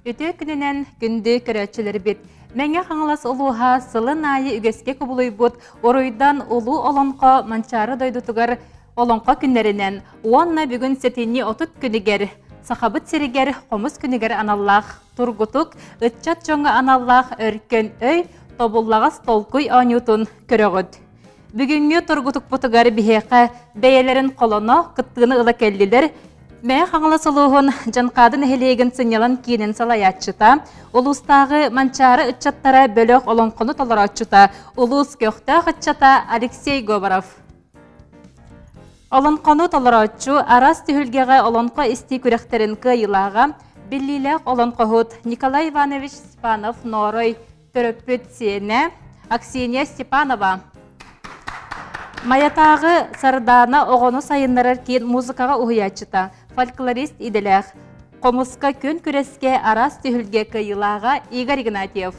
Үтүө күнүнэн күндү көрөөччүлэрбит! Мэҥэ Хаҥалас улууһа сылын аайы үгэскэ кубулуйбут Уруйдан Улуу Олоҥхо Манчаары дойдутугар Олоҥхо күннэринэн уонна бүгүн сэтинньи 30 күнүгэр Сахабыт сиригэр Хомус күнүгэр аналлаах тургутук ыччат дьоҥҥо аналлаах өркөн өй тобуллаҕас толкуй оонньуутун көрөҕүт. Бүгүҥҥү тургутукпутугар биһиэхэ бэйэлэрин холоно кыттыыны ыла кэллилэр Мэҥэ Хаҥалас улууһун Дьанхаады нэһилиэгин сынньалаҥ киинин салайааччыта, улуустааҕы Манчаары ыччаттара бөлөх олоҥхону толорооччута, улуус көхтөөх ыччата Алексей Говоров. Олоҥхону толорооччу араас түһүлгэҕэ олоҥхо истии күрэхтэрин кыайыылааҕа, биллиилээх олоҥхоһут Николай Иванович Степанов-Ноорой Төрөппүт сиэнэ Аксинья Степанова. Майатааҕы Сардаана оҕону сайыннарар киин музыкаҕа уһуйааччыта, фольклорист идэлээх, хомуска күн күрэскэ араас түһүлгэ кыайыылааҕа Игорь Игнатьев.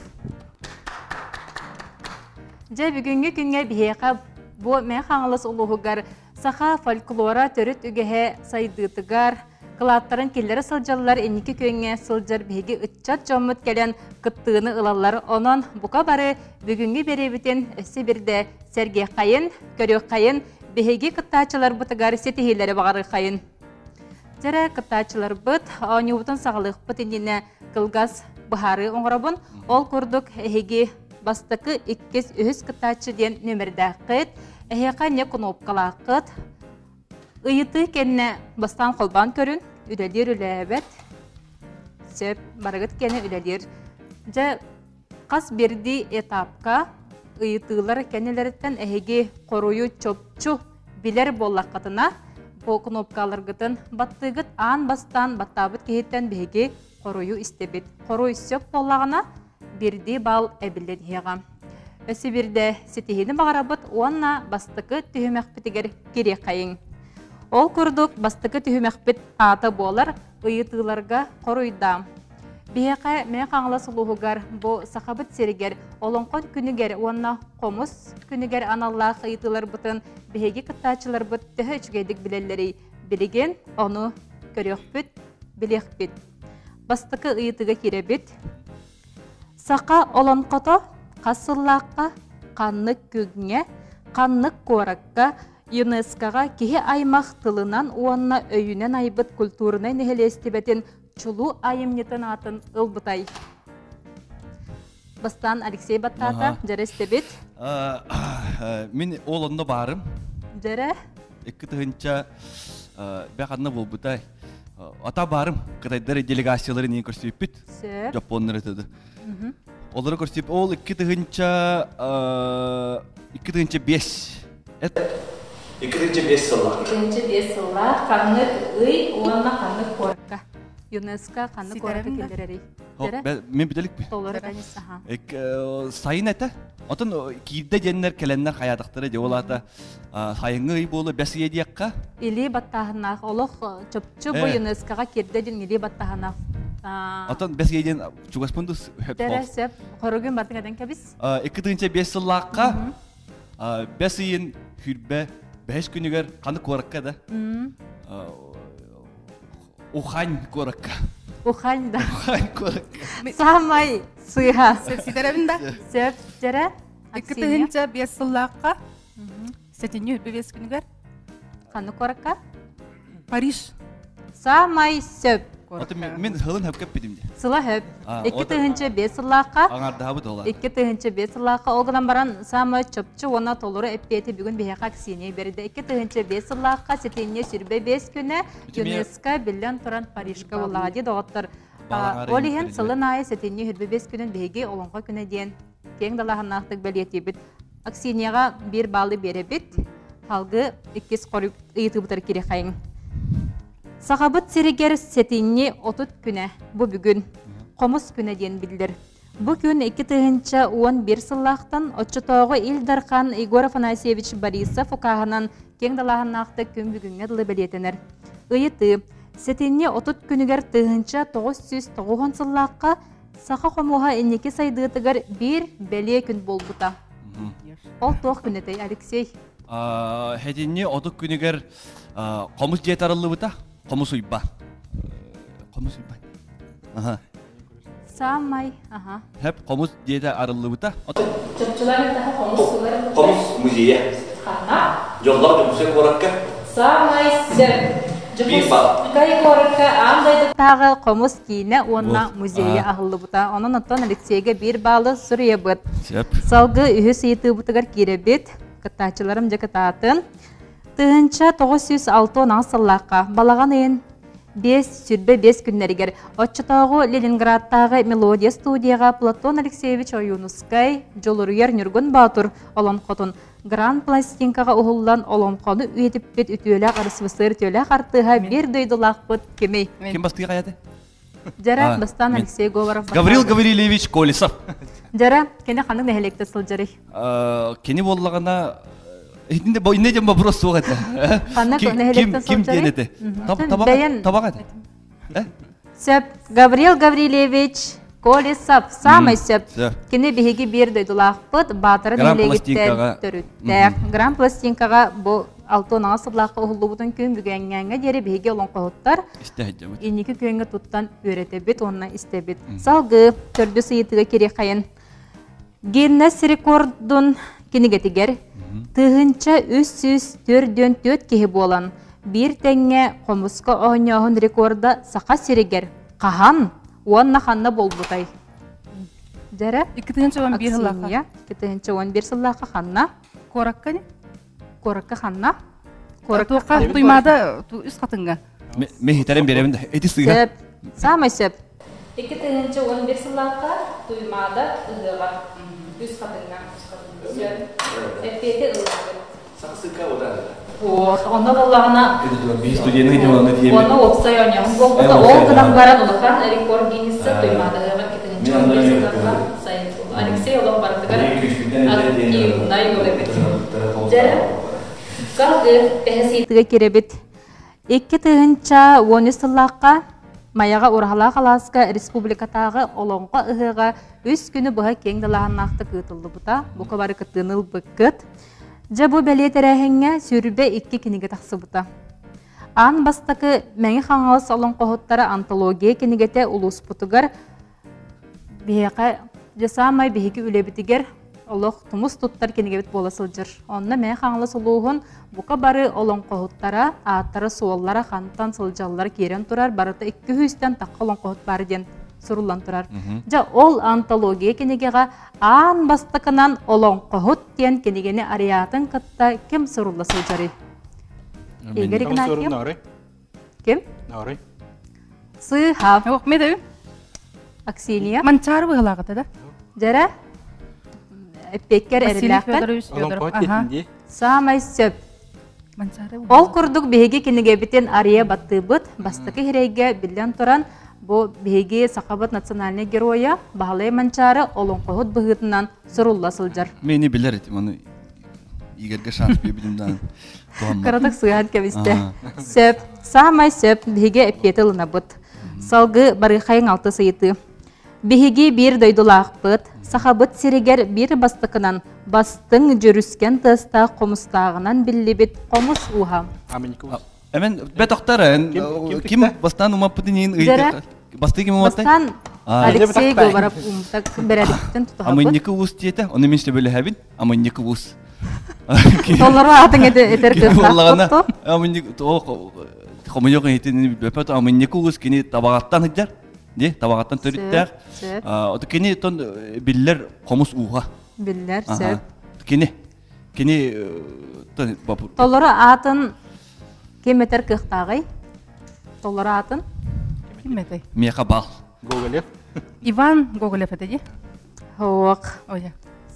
Дьэ, бүгүҥҥү күҥҥэ биһиэхэ бу Мэҥэ Хаҥалас улууһугар саха фольклора төрүт үгэһэ сайдыытыгар, кылааттарын киллэрэ сылдьаллар, инники күөҥҥэ сылдьар биһиги ыччат дьоммут кэлэн кыттыыны ылаллар. Онон бука бары бүгүҥҥү биэриибитин өссө биирдэ сэргиэххэйин, көрүөххэйин, биһиги кыттааччыларбытыгар ситиһиилэри баҕарыаххайын. Дьэрэ кыттааччыларбыт оонньуубутун саҕалыахпыт иннинэ кылгас быһаарыы оҥоробун. Ол курдук эһиги бастакы, иккис, үһүс кыттааччы диэн нүөмэрдээххит, эһиэхэ не кнопкалааххыт, Ыйытыы кэннэ бастаан холбоон көрүн, үлэлиир үлээбэт, сөп, барыгыт кэнэ үлэлиир. Дьэ, хас биирдии этапка ыйытыылар кэннилэриттэн эһиги хоруйу чопчу билэр буоллаххытына, бу кнопкаларгытын баттыыгыт аан бастаан баттаабыт киһиттэн биһиги хоруйу истэбит. Хоруй сөп буоллаҕына, биирдии балл эбиллэн иһиэҕэ. Өссө биирдэ ситиһиини баҕарабыт уонна бастакы түһүмэхпитигэр кириэххэйиҥ. Ол курдук бастакы түһүмэхпит аата буолар ыйытыыларга хоруйдаа. Биһиэхэ Мэҥэ Хаҥалас улууһугар бу Сахабыт сиригэр Олоҥхо күнүгэр уонна Хомус күнүгэр аналлаах ыйытыыларбытын биһиги кыттааччыларбыт төһө үчүгэйдик билэллэрий билигин ону көрүөхпүт, билиэхпит. Бастакы ыйытыыга киирэбит. Саха олоҥхото хас сыллаахха, ханнык күҥҥэ, ханнык куоракка ЮНЕСКО-ҕа киһи аймах тылынан уонна өйүнэн айбыт культурнай нэһилиэстибэтин чулуу айымньытын аатын ылбытай? Бастаан Алексей баттаата, дьэрэ истэбит. Мин ол онно баарым. Дьэрэ? 2 тыһыынча бэханна буолбутай. Ата баарым, кытайдар делегацияларын иин көрсүппүт. Сөп. Жапоннары тыды. Олары көрсүп, ол 2005. 2005 сыллаах. 2005 сыллаах ханнык ый уонна ханнык куоракка? ЮНЕСКО ханнык куоракка киллэрэрий? Мен бүтэликпи. Толору танис, аха. Сайын этэ. Отон киирдэ диэннэр кэлэннэр хаятахтара дьэ ол сайыҥҥы ый буолу бэс ыйа диэххэ. Илии баттааһыннаах олох чопчу бу ЮНЕСКОҕа киирдэ диэн илии баттааһыннаах. Отон бэс ыйа диэн чугаспын дус Дэрэ сөп. Хоругун бартын эден кэбис. 2005 сыллаахха бэс ыйын хүрбэ бэһис күнүгэр ханнык куоракка да Ухань куоракка. Ухань да. Ухань куоракка. Самай сыыһа. Ситэрэбин да. Сөп, дьэрэ. 2005 сыллаахха сэтинньи үрбэ бес күнүгэр Ханнык куоракка? Париж. Самай сөп. Мин сылын хөпкө эппитим дии. Сыла хөп. 2005 сыллаахха. Аңардаабыт ола. 2005 сыллаахха ол гынан баран самай чопчу уонна толору эппиэти бүгүн биһиэхэ Аксинья берди. 2005 сыллаахха сэтинньи сүрбэ бес күнэ ЮНЕСКО биллэн туран Парижка буоллаҕа дии доҕоттор. Ол иһин сылын аайы сэтинньи сүрбэ бес күнүн биһиги Олоҥхо күнэ диэн киэҥ далааһыннаахтык бэлиэтиибит. Аксиньяҕа биир баалы биэрэбит. Салгыы иккис хоруй ыйытыыбытыгар кириэхэйиҥ. Сахабыт сиригэр сэтинньи 30 күнэ бу бүгүн Хомус күнэ диэн биллэр. Бу күн 2011 сыллаахтан оччотооҕу Ил Дархан Егор Афанасьевич Борисов укааһынан киэҥ далааһыннаахтык күн бүгүҥҥэ дылы бэлиэтэнэр. Ыйытыы. Сэтинньи 30 күнүгэр 1990 сыллаахха саха хомуһа инники сайдыытыгар биир бэлиэ күн буолбута. Ол туох күн этэй, Алексей? Сэтинньи 30 күнүгэр хомус дьиэтэ арыллыбыта. Хомус уйба. Хомус уйба. Аха. Саамай, аха. Хеп хомус диэтэ арыллыбыта. Чопчулар таһа хомус сулар. Хомус музейа. Ханна? Дьоллоох Дьокуускай куоракка. Саамай сөп. Дьокуускай куоракка аан дойдутааҕы хомус киинэ уонна музейа аһыллыбыта. Онон оттон Алексейга биир баалы суруйабыт. Сөп. Салгыы үһүс ыйытыыбытыгар киирэбит. Кыттааччыларым дьэ кытаатын. 1968 сыллаахха балаҕан ыйын 5-25 күннэригэр оччотооҕу Ленинградтааҕы Мелодия студияҕа Платон Алексеевич Ойуунускай Дьулуруйар Ньургун Боотур олоҥхотун Гранд пластинкаҕа уһуллан олоҥхону үйэтиппит үтүөлээх РСФСР үтүөлээх артыыһа биир дойдулаахпыт кимий? Ким бастыга хайаты? Дьара, бастаан Алексей Говоров. Гаврил Гаврильевич Колесов. Дьара, кини ханнык нэһилиэктэ сылдьарый? Кини буоллаҕына Итинде бу инне дем вопрос суох этэ. Ханнык нэһилиэктэн Ким диэн этэ? Табак этэ. Сөп. Гаврил Гаврильевич Колесов самый сөп. Кини биһиги биир дойдулаахпыт Баатара нэһилиэгиттэн төрүттээх. Гран пластинкаҕа бу 6 сыллаахха уһуллубутун күн бүгүҥҥээҥҥэ диэри биһиги олоҥхоһуттар инники күөҥҥэ туттан үөрэтэбит уонна истэбит. Салгыы төрдүс ыйытыыга кириэххэйин. Гиннес рекордун кинигэтигэр 1344 киһи буолан биир тэҥҥэ хомуска оонньооһун рекорда Саха сиригэр хаһан уонна ханна буолбутай? Дьэрэ? 2011 сыллаахха. 2011 сыллаахха ханна? Куоракка не? Куоракка ханна? Куоракка Туймаада үс хатынга. Мен хитерен беремин да. Эти сыга. Сөп. Самый сөп. 2011 сыллаахха Туймаада ыһыаҕар үс хатыҥҥа. Сөп. Эппиэти ыллыбыт. Вот, онно буоллаҕына Биир студенты дьоно тиэмэ. Онно уопсай оонньооһун буолбута. Ол гынан баран улахан рекорд Гиннесса Туймаада ыһыаҕар 2011 сыллаахха сайын Алексей олох барытыгар активнай уол эбит. Дьэ, салгыы бэһис ыйытыга киирэбит. 2013 сыллаахха Майаҕа Ураһалаах алааска республикатааҕы Олоҥхо ыһыаҕа үс күнү быһа киэҥ далааһыннаахтык ыытыллыбыта. Бука бары кыттыыны ылбыккыт. Дьэ бу бэлиэ тэрээһиҥҥэ 22 кинигэ тахсыбыта. Аан бастакы Мэҥэ Хаҥалас олоҥхоһуттара антология кинигэтэ улууспутугар биһиэхэ дьэ саамай биһиги үлэбитигэр олох тумус туттар кинигэбит буола сылдьар. Онно Мэҥэ Хаҥалас улууһун бука бары олоҥхоһуттара, ааттара-суоллара хантан сылдьаллара киирэн турар, барыта 200-тэн тахха олоҥхоһут баар диэн суруллан турар. Дьэ ол антология кинигэҕэ аан бастакынан олоҥхоһут диэн кинигэни арыйаатын кытта ким сурулла сылдьарый? Игорь Игнатьев? Ким? Нары. Сыыһа. Ох, мен Аксинья. Манчаары быһалааҕыта да? Дьэрэ, эппиэккэр эрэллээххин. Саамай сөп. Ол курдук биһиги кинигэбитин арыйа баттыыбыт. Бастакы иһирэйгэ биллэн туран, бу биһиги сахабыт национальнай геройа Баһылай Манчаары олоҥхоһут быһыытынан сурулла сылдьар. Мени билэр этим, аны Игорьга шанс биэрбитим даҕаны. Кыратык сыыһан кэбистэ. Сөп. Саамай сөп. Биһиги эппиэти ылынабыт. Салгыы барыахайыҥ алтыс ыйытыы. Биһиги биир дойдулаахпыт, Сахабыт сиригэр биир бастакынан бастыҥ дьүрүскэн тыастаах хомустааҕынан биллибит хомус ууһа. Эмен бетохтар ким бастаан умаппытын иин ыйытык бастыы ким уматтай? Бастаан Алексей Говоров умтак бэрээдэктэн тутуһабыт. Амынньыкы уус диэтэ, ону мин сөбүлэһэбин. Амынньыкы уус. Толору аатын этэр кыахтаах Амынньык хомойуох иһитин билбэппэт Амынньыкы уус кини табаҕаттан сылдьар. Ди табаҕаттан төрүттээх. Ото кини тон биллэр хомус ууһа. Биллэр, сөп. Кини кини Толору аатын ким этэр кыахтааҕый? Толору аатын? Ким этэй? Миэхэ бал. Гоголев. Иван Гоголев этэ дии? Суох.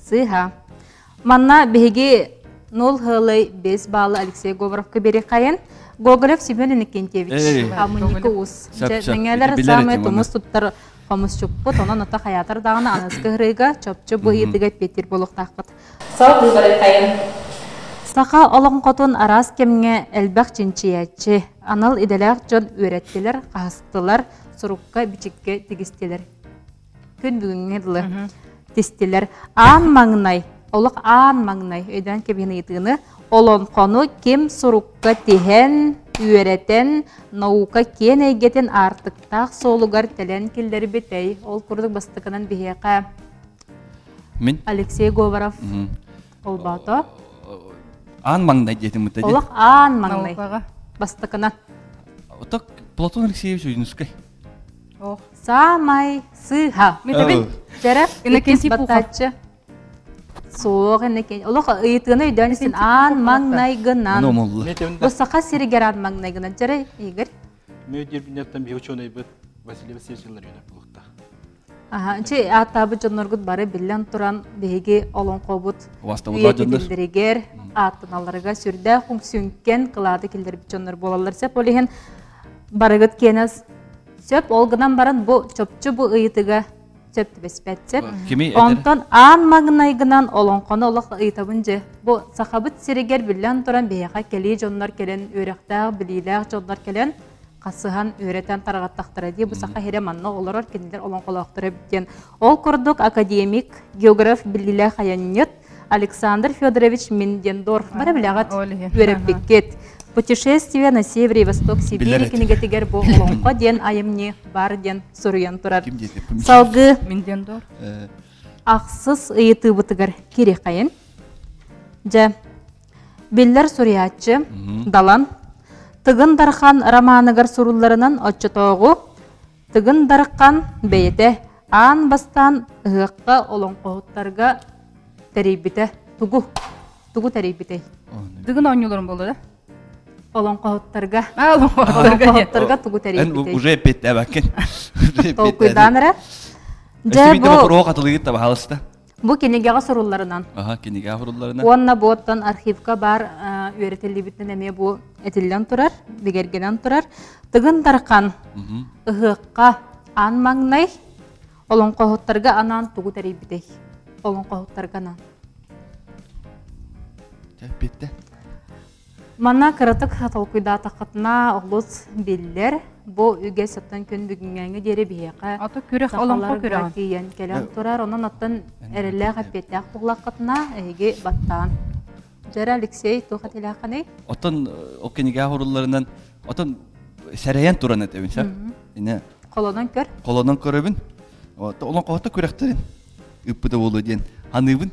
Сыыһа. Манна биһиги 0,5 баллы Алексей Говоровка биэриэххэйин. Гоголев Семен Иннокентьевич, Амынньыка уус. Мэҥэлэр саамай тумус туттар хомусчуппут, онон ото хайаатар даҕаны аныскы ыһырыыга чопчу бу ыйытыыга эппиэттиир буолуохтаахпыт. Салгыы Саха олоҥхотун араас кэмҥэ элбэх чинчийээччи, анал идэлээх дьон үөрэттилэр, хаһыстылар, сурукка, бичиккэ тигистилэр. Күн бүгүҥҥэ дылы тистилэр. Аан маҥнай, олох аан маҥнай өйдөөн кэбиһин ыйытыыны олоҥхону ким сурукка тиһэн үөрэтэн, наука киэн эйгэтин аартыктаах суолугар тэлэн киллэрбитэй. Ол курдук бастакынан биһиэхэ Мин Алексей Говоров холбоото. Аан маҥнай диэтим быта. Олох аан маҥнай. Бастакынан. Так Платон Алексеевич Ойуунускай. Ох. Саамай сыыһа. Метебин. Дьэрэ, Иннокентий Пухов. баттааччы. Суох, Иннокентий. Олох ыйытыыны өйдөөн истин аан маҥнайгынан. Бу Саха сиригэр аан маҥнайгынан. Дьэрэ, Игорь. Мөдүрбүннэртэн биһи учуонайбыт Василий Васильевич Илларионов булуохтаах. Аха, чи ааттаабыт дьонноргут бары биллэн туран биһиги олоҥхобут үйэтитиллэригэр, ааттаналларыгар сүрдээх сүҥкэн кылааты киллэрбит дьоннор буолаллар. Сөп ол иһин барыгыт киэнэс сөп ол гынан баран бу чопчу бу ыйытыга сөп түбэспэт сөп. Онтон аан маҥнайгынан олоҥхону олох ыйытабын дьэ. Бу сахабыт сиригэр биллэн туран биһиэхэ кэлии дьоннор кэлэн үөрэхтээх, билиилээх дьоннор кэлэн хасыһан үөрэтэн тарҕаттахтара дии бу саха сирэ манна олорор кинилэр олоҥхолоохторо эбит диэн. Ол курдук академик, географ биллиилээх айанньыт Александр Федорович Миндендорф бары билэҕит үөрэппиккит. Путешествие на севере и восток Сибири кинигэтигэр бу олоҥхо диэн айымньы бар диэн суруйан турар. Салгыы Миндендорф ахсыс ыйытыыбытыгар кириэххэйин. Дьэ, биллэр суруйааччы Далан Тыгын Дархан романыгар сурулларынан оччотооҕу Тыгын Дархан бэйэтэ аан бастаан ыһыахха олоҥхоһуттарга тэрийбитэ тугу? Тугу тэрийбитэй? Дыгын оонньууларын буолла да? Олоҥхоһуттарга. Олоҥхоһуттарга тугу тэрийбитэй? Уже эппиэттээбэккин. Толкуйдаан эрэ. Дьэ бу Бу хатылыгыт табаһалыста. Бу кинигэҕэ сурулларынан. Аха, кинигэҕэ сурулларынан. Уонна бу оттон архивка баар үөрэтиллибитинэн эмиэ бу этиллэн турар, бигэргэнэн турар. Тыгын Дархан ыһыахха аан маҥнай олоҥхоһуттарга анаан тугу тэрийбитэй? Олоҥхоһуттарга анаан. Бүттэ. Манна кыратык толкуйдаатаххытына олус биллэр. Бу үгэс оттон күн бүгүҥҥээҥҥи диэри биһиэхэ Ото күрэх олоҥхо күрэҕин тиийэн кэлэн турар. Онон оттон эрэллээх эппиэттээх буоллаххытына эһиги баттаан. Дьэрэ Алексей туох этилээххиний? Оттон ол кинигэ хурулларынан отон сэрэйэн туран этэбин сэр. Ине Холонон көр. Холонон көрөбүн. Олоҥхоһото күрэхтэрин ыппыта буолуо диэн аныыбын.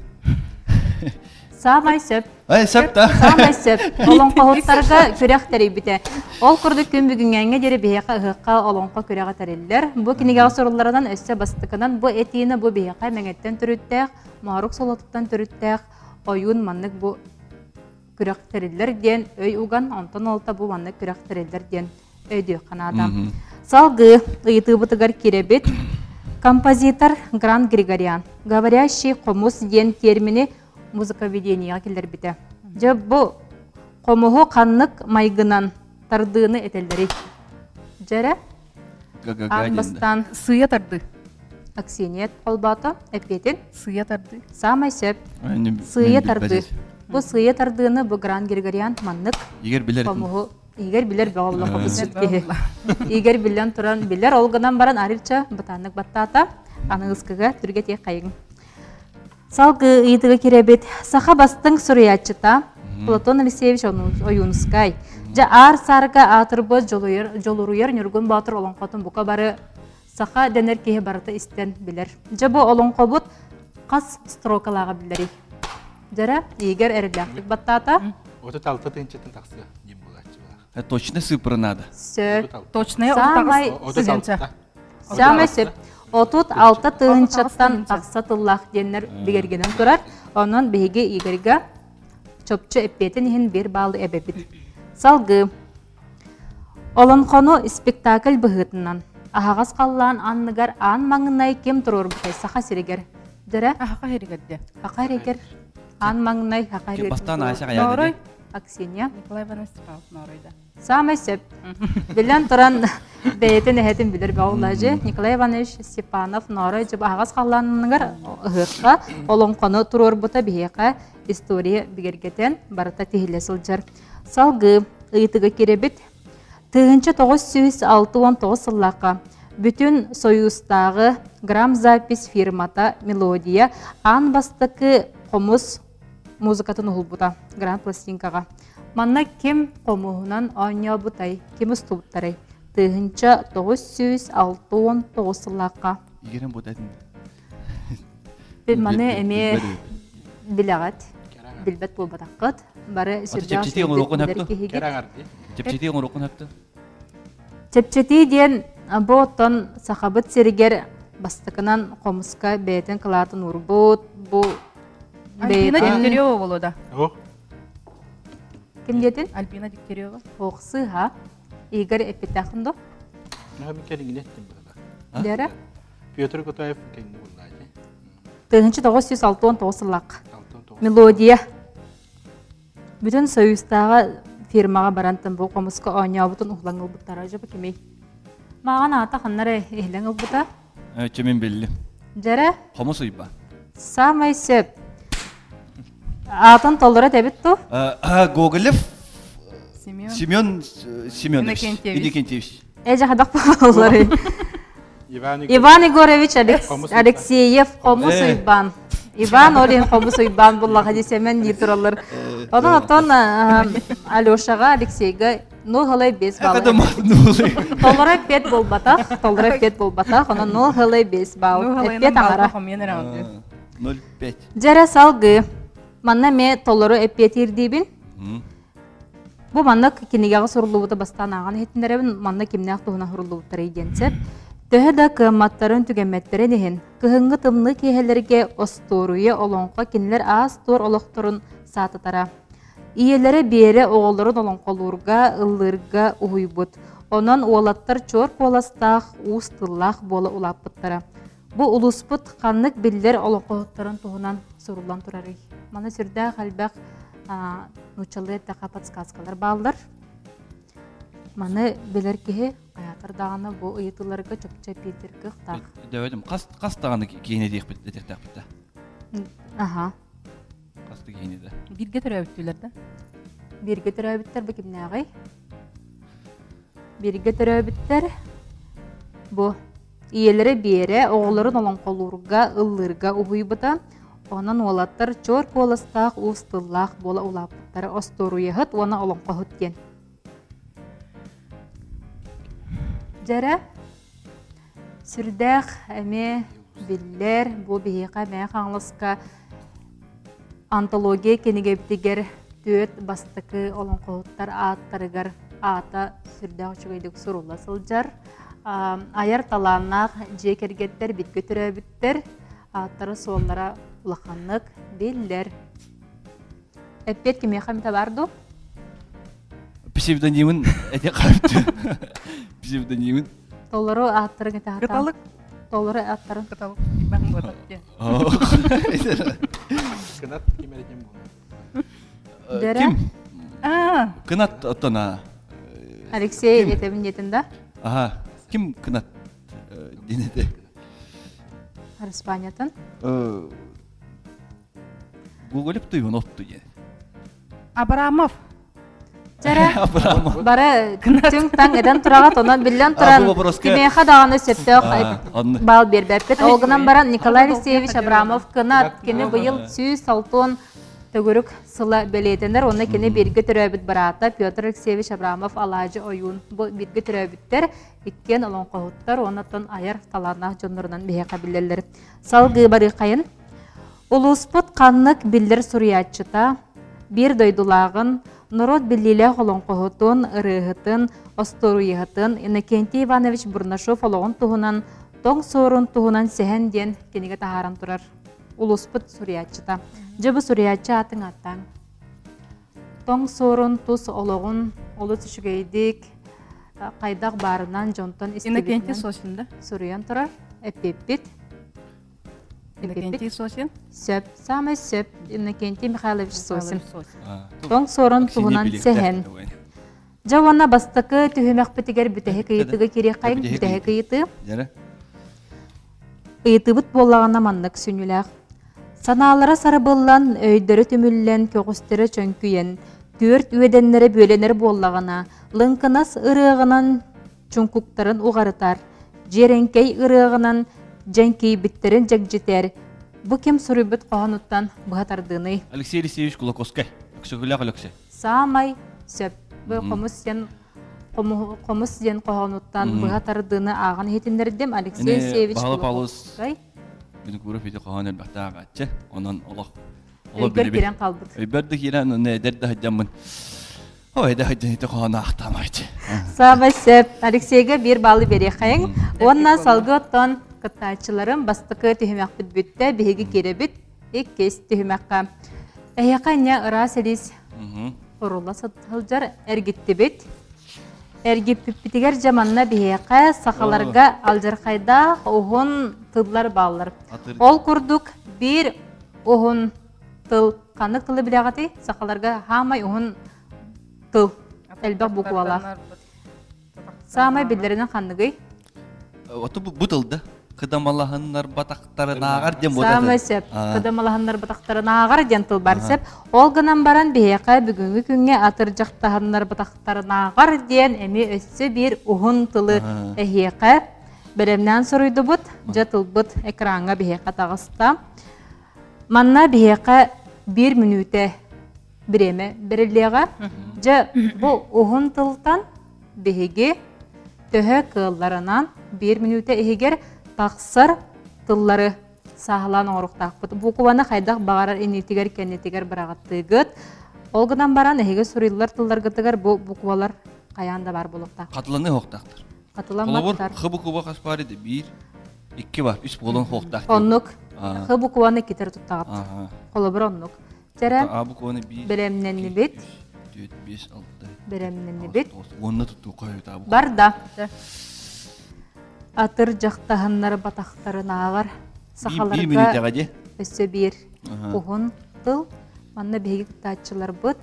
Саамай сөп. Ай, сөп да. Саамай сөп. Олоҥхоһуттарга күрэх тэрийбитэ. Ол курдук күн бүгүҥҥээҥҥэ диэри биһиэхэ ыһыахха олоҥхо күрэҕэ тэриллэр. Бу кинигэҕэ сурулларынан өссө бастакынан бу этиини бу биһиэхэ Мэҥэттэн төрүттээх, Моорук солотуттан төрүттээх ойуун маннык бу күрэх тэриллэр диэн өй уган, онтон олта бу маннык күрэх тэриллэр диэн өйдүөххэ наада. Салгыы ыйытыыбытыгар киирэбит. Композитор Гран Григорян «Говорящий хомус» диэн термини музыковедениеҕа киллэрбитэ. Дьэ бу хомуһу ханнык майгынан тардыыны этэллэрий? Дьэрэ? Аан бастаан Сыйа тарды. Аксинья холбоото эппиэтин. Сыйа тарды. Саамай сөп. Сыйа тарды. Бу сыйа тардыыны бу Гран Григорян маннык хомуһу Игорь билэр бөҕө була хобусчут киһи. Игорь биллэн туран билэр, ол гынан баран арыыча бытааннык баттаата. Аныгыскыга түргэтиэх хайыҥ. Салгыы ыйытыга кирэбит. Саха бастыҥ суруйааччыта Платон Алексеевич Ойуунускай. Дьэ аар саарга аатырбыт дьолуруйар Ньургун Боотур олоҥхотун бука бары саха дэнэр киһи барыта истэн билэр. Дьэ бу олоҥхобут хас строкалааҕа биллэрий? Дьэрэ, Игорь эрэллээхтик баттаата. 36 тыһыынчаттан тахсыа диэн буолааччы баар. Точно цифра надо. Сөп. Точная Саамай Саамай сөп. 36 тыһыынчаттан тахса тыллаах диэннэр бигэргэнэн турар. Онон биһиги Игорьга чопчу эппиэтин иһин биир баалы эбэбит. Салгыы. Олонхону спектакль быһыытынан аһаҕас халлаан анныгар аан маҥнай ким туруорбутай Саха сиригэр? Дөрө? Саха сиригэр де. Саха сиригэр. Аан маҥнай Саха сиригэр. Бастаан Ася Ноорой. Аксинья. Николай Иванович Степанов Ноорой да. Саамай сөп. Билэн туран бэйэтин эһэтин билэр бөҕүлаажы Николай Иванович Степанов Ноорой дьып аһаҕас халлааныгар ыһыахха олоҥхону туруорбута биһиэхэ история бигэргэтэн барыта тиһиллэ сылдьар. Салгыы ыйытыга кирэбит. 1969 сыллаахха бүтүн Союзтааҕы грамзапись фирмата «Мелодия» аан бастакы хомус музыкатын уһулбута гранд пластинкаҕа. Манна ким хомуһунан оонньообутай, ким устубуттарай? 1969 сыллаахха. Игерен бутатын. Маны эмиэ билэҕит, билбэт буолбатаххыт. Бары сүрдээх Чэпчэтии оҥоруоххун билэр киһигит. Чэпчэтии оҥоруоххун сөптө. Чэпчэтии диэн бу оттон Сахабыт сиригэр бастакынан хомуска бэйэтин кылаатын уурбут, бу Альбина Дегтярева боло да. Ким диэтин? Альбина Дегтярева. Ох, сыыһа. Игорь эппиттээххин до? Дера? Петр Кутаев кэнни буллаати. 1969 сыллаах. Мелодия. Бүтүн Союзтааҕы фирмаҕа баран бу хомуска оонньообутун уһулан ылбыттара дьэ бу кимий? Мааҕан аата ханна эрэ иһиллэн ылбыта. Чимин биллим. Дьэрэ? Хомус уйба. Самай сөп. Аатын толоро этэбит ту? Гоголев Семен. Семен Семенович. Иннокентьевич. Иннокентьевич. Э, жахадах буоллары. Иван Иван Егорович Алексеев Хомус Уйбан. Иван Олин Хомус Уйбан буллаха десемен дии тураллар. Онон оттон Алешаға Алексейга 0,5 балл. Толоро пет болбатах, толоро пет болбатах, онон 0,5 балл. Эппет аҥара. 0,5. Дьэрэ салгыы. Манна ме толору эппиэтиир диибин. Бу манна кинигэҕэ суруллубута бастаан ааҕан иһитиннэрэбин, манна кимнээх туһунан суруллубуттарый диэн сөп. Төһө да кыамматтарын түгэммэттэрин иһин, кыһыҥҥы тымныы киэһэлэргэ остуоруйа, олоҥхо кинилэр аас-туор олохторун саататара. Ийэлэрэ Биэрэ оҕолорун олоҥхолуурга, ыллыырга уһуйбут. Онон уолаттар чуор куоластаах, уус тыллаах буола улааппыттара. Бу улууспут ханнык биллэр олоҥхоһуттарын туһунан суруллан турарый? Маны сүрдээх элбэх нууччалыы эттэххэ подсказкалар бааллар. Маны билэр киһи хайаатар даҕаны бу ыйытыыларга чопчу эппиэттиир кыахтаах. Дөбөтүм хас хас даҕаны киһини диэхпит этиэхтээхпит да. Аха. Хас да киһини да. Бииргэ төрөөбүттүлэр да? Бииргэ төрөөбүттэр бу кимнээҕий? Бииргэ төрөөбүттэр бу Ийэлэрэ Биэрэ оҕолорун олоҥхолуурга, ыллыырга уһуйбута. Онон уолаттар чуор куоластаах, уус тыллаах буола улааппыттара остуоруйаһыт уонна олоҥхоһут диэн. Дьэрэ сүрдээх эмиэ биллэр бу биһиэхэ Мэҥэ Хаҥаласка антология кинигэбитигэр түөрт бастакы олоҥхоһуттар ааттарыгар аата сүрдээх үчүгэйдик сурулла сылдьар. Айар талааннаах дьиэ кэргэттэр битгэ төрөөбүттэр, ааттара-суоллара улаханнык биллэр. Эппиэт кимиэхэ эмитэ баар дуу? Псевдонимын эти харты. Псевдонимын. Толору ааттарын этэ Кыталык. Толору ааттарын. Кыталык. Бан буотах диэн. Кынат ким эрэ диэн буолла. Ким? Аа. Кынат оттон Алексей этэбин диэтин да? Аха. Ким кынат диэн этэ? Испаниятын. Гоголев туйун отту диэн. Абрамов. Чара бары түҥ-таҥ этэн тураҕат, онон биллэн туран кимиэхэ даҕаны сөптөөх баал биэрбэппит. Ол гынан баран Николай Алексеевич Абрамов кынат кини быйыл 160 төгүрүк сыла бэлиэтэнэр. Онно кини бииргэ төрөөбүт быраата Петр Алексеевич Абрамов Алаадьы ойуун бу бииргэ төрөөбүттэр иккиэн олоҥхоһуттар уонна оттон айар талааннаах дьоннорунан биһиэхэ биллэллэр. Салгыы барыаххайын. Улууспут ханнык биллэр суруйааччыта, биир дойдулааҕын, норуот биллиилээх олоҥхоһутун, ырыаһытын, остуоруйаһытын Иннокентий Иванович Бурнашов олоҕун туһунан Тоҥ суорун туһунан сэһэн диэн кинигэ таһааран турар. Улууспут суруйааччыта. Дьэ бу суруйааччы аатын ааттааҥ. Тоҥ суорун тус олоҕун олус үчүгэйдик хайдах баарынан дьонтон Иннокентий Сосин да? суруйан турар. Эппиппит. Иннокентий Сосин? Сөп. Самый сөп. Иннокентий Михайлович Сосин. Тоҥ суорун туһунан сэһэн. Дьэ уонна бастакы түһүмэхпитигэр бүтэһик ыйытыыга кириэххэйиҥ. Бүтэһик ыйытыы. Ыйытыыбыт буоллаҕына маннык сүнньүлээх. Санаалара сарабыллан, өйдөрө түмүллэн, көҕүстэрэ чөҥкүйэн, түөрт үөдэннэрэ бүөлэнэр буоллаҕына, лыҥкынас ырыаҕынан чуҥкуктарын уҕарытар, дьиэрэҥкэй ырыаҕынан дьэҥкийбиттэрин дьэгдьитэр, Бу ким суруйбут хоһоонуттан быһа тардыыный? Алексей Алексеевич Кулаковскай. Өксөкүлээх Өлөксөй. Саамай сөп. Бу хомус диэн хомус диэн хоһоонуттан быһа тардыыны ааҕан иһитиннэрдим. Алексей Алексеевич Кулаковскай. Винокуров ити хоһоон элбэхтээх аҕааччы. Онон олох Өйбөр киирэн хаалбыт. Өйбөр да киирэн, онно эдэр да сылдьаммын. Ой, да сылдьан ити хоһоон аахтаамайчы. Саамай сөп. Алексейга биир баллы биэриэххэйиҥ. Уонна салгыы оттон кыттааччыларым бастакы түһүмэхпит бүттэ. Биһиги киирэбит иккис түһүмэххэ. Эһиэхэ инньэ ыраас илиис хорула сылдьар эргиттибит. Эргиппиппитигэр дьэ манна биһиэхэ сахаларга алдьархайдаах уһун тыллар бааллар. Ол курдук биир уһун тыл ханнык тылы билэҕитий? Сахаларга хаамай уһун тыл элбэх буквалаах. Саамай биллэринэн ханныгый? Ото бу тылда кыдамалаһыннар батахтарынааҕар диэн буолар. Саамай сөп. Кыдамалаһыннар батахтарынааҕар диэн тыл бар сөп. Ол гынан баран биһиэхэ бүгүҥҥү күҥҥэ атырдьахтаһыннар батахтарынааҕар диэн эмиэ өссө биир уһун тылы эһиэхэ бэлэмнээн суруйдубут. Дьэ тылбыт экраҥҥа биһиэхэ таҕыста. Манна биһиэхэ биир мүнүүтэ бириэмэ бэриллиэҕэ. Дьэ бу уһун тылтан биһиги төһө кыалларынан биир мүнүүтэ иһигэр тахсар тыллары сааһылаан оҥоруохтаахпыт. Букваны хайдах баҕарар иннитигэр кэннитигэр быраҕаттыыгыт. Ол гынан баран эһиги суруйуллар тылларгытыгар бу буквалар хайаан да баар буолуохтаах. Хатыланыы хоохтаахтар. Хатыламматтар. Холобур, х буква хас баар edi? Биир, икки бар, үс буолан хоохтаах. Оннук. Х букваны иккитер туттаҕыт. Холобур оннук. Чэрэ А букваны биир, бэлэмнэннибит. 4, 5, 6, Бэлэмнэннибит. Уонна туттуу хойутаа. Барда. Атыр дьахтаһыннар батахтарынааҕар сахаларга өссө биир уһун тыл. Манна биһиги кыттааччыларбыт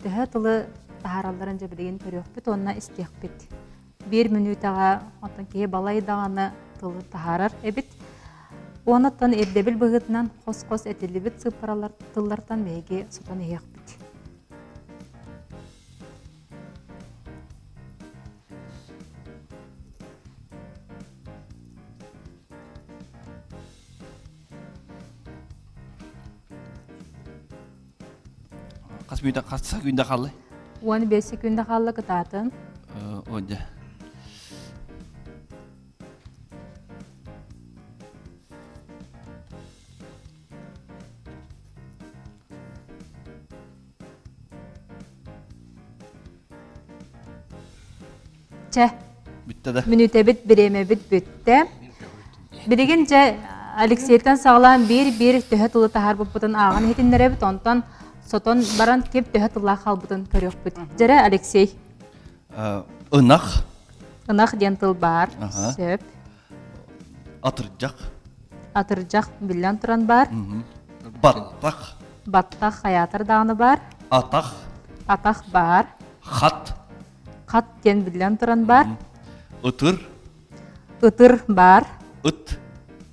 төһө тылы таһааралларын дьэ билигин көрүөхпүт уонна истиэхпит. Биир мүнүүтэҕэ оттон киһи балай даҕаны тылы таһаарар эбит. Уонуттан ирдэбил быһыытынан хос-хос этиллибит сыыппаралар тыллартан биһиги сотон иһиэхпит. Хас мүнүүтэ хас секунда хаалла? 15 секунда хаалла кытаатын. О, дьэ. Чэ. Бүттэ да. Мүнүүтэбит, бириэмэбит бүттэ. Билигин дьэ Алексейтан саҕалаан биир-биир төһө тылы таһаарбыппытын ааҕан иһитиннэрэбит, онтон сотон баран ким төһө тыллаах хаалбытын көрүөхпүт. Дьэрэ Алексей. Ынах. Ынах диэн тыл баар. Сөп. Атырдьах. Атырдьах биллэн туран баар. Баттах. Баттах хайаатар даҕаны баар. Атах. Атах баар. Хат. Хат диэн биллэн туран баар. Ытыр. Ытыр баар. Ыт.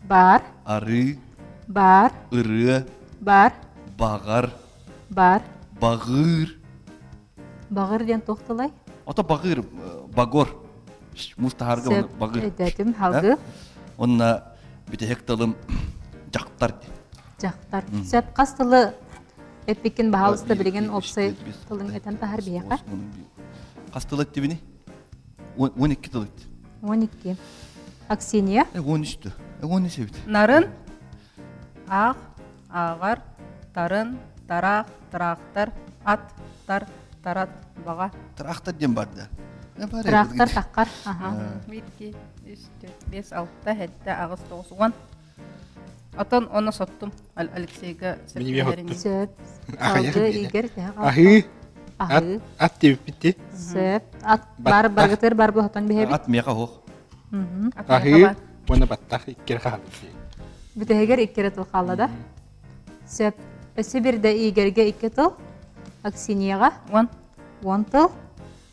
Баар. Арыы. Баар. Ырыа. Баар. Баҕар. Баар. Баҕыыр. Баҕыр диэн туох тылай? Ото баҕыр, багор. Муус таһаарга багыр. Өйдөөтүм, халгы. Онна бүтэһик тылым дьахтар. Дьахтар. Сөп хас тылы эппиккин баһаалыста билигин опсай тылын этэн таһар биһиэхэ. Хас тыл эттибини? 12 тыл этти. 12. Аксинья? 13 13 эбит. Нарын, Аах, ааҕар, тарын, тараах, тыраахтар, ат, тар, тарат, баҕа. Тыраахтар диэн бар да. Тыраахтар таххар. Биир, үс, төрт, биэс, алта, сэттэ, аҕыс, тоҕус, уон. Отон оны соттум Алексейга Сөп. Алгы Игорь Аһыы. Аһыы. Ат диэбиппит Сөп. Ат бар баргытыр бар бу хотон биһэбит. Ат миэхэ оһох. Аһыы уонна баттах иккире хаалбыт. Бүтэһигэр иккире тыл хаалла да? Сөп. Өссө бирде Игорьге икки тыл. Аксинияға Уон. Уон тыл.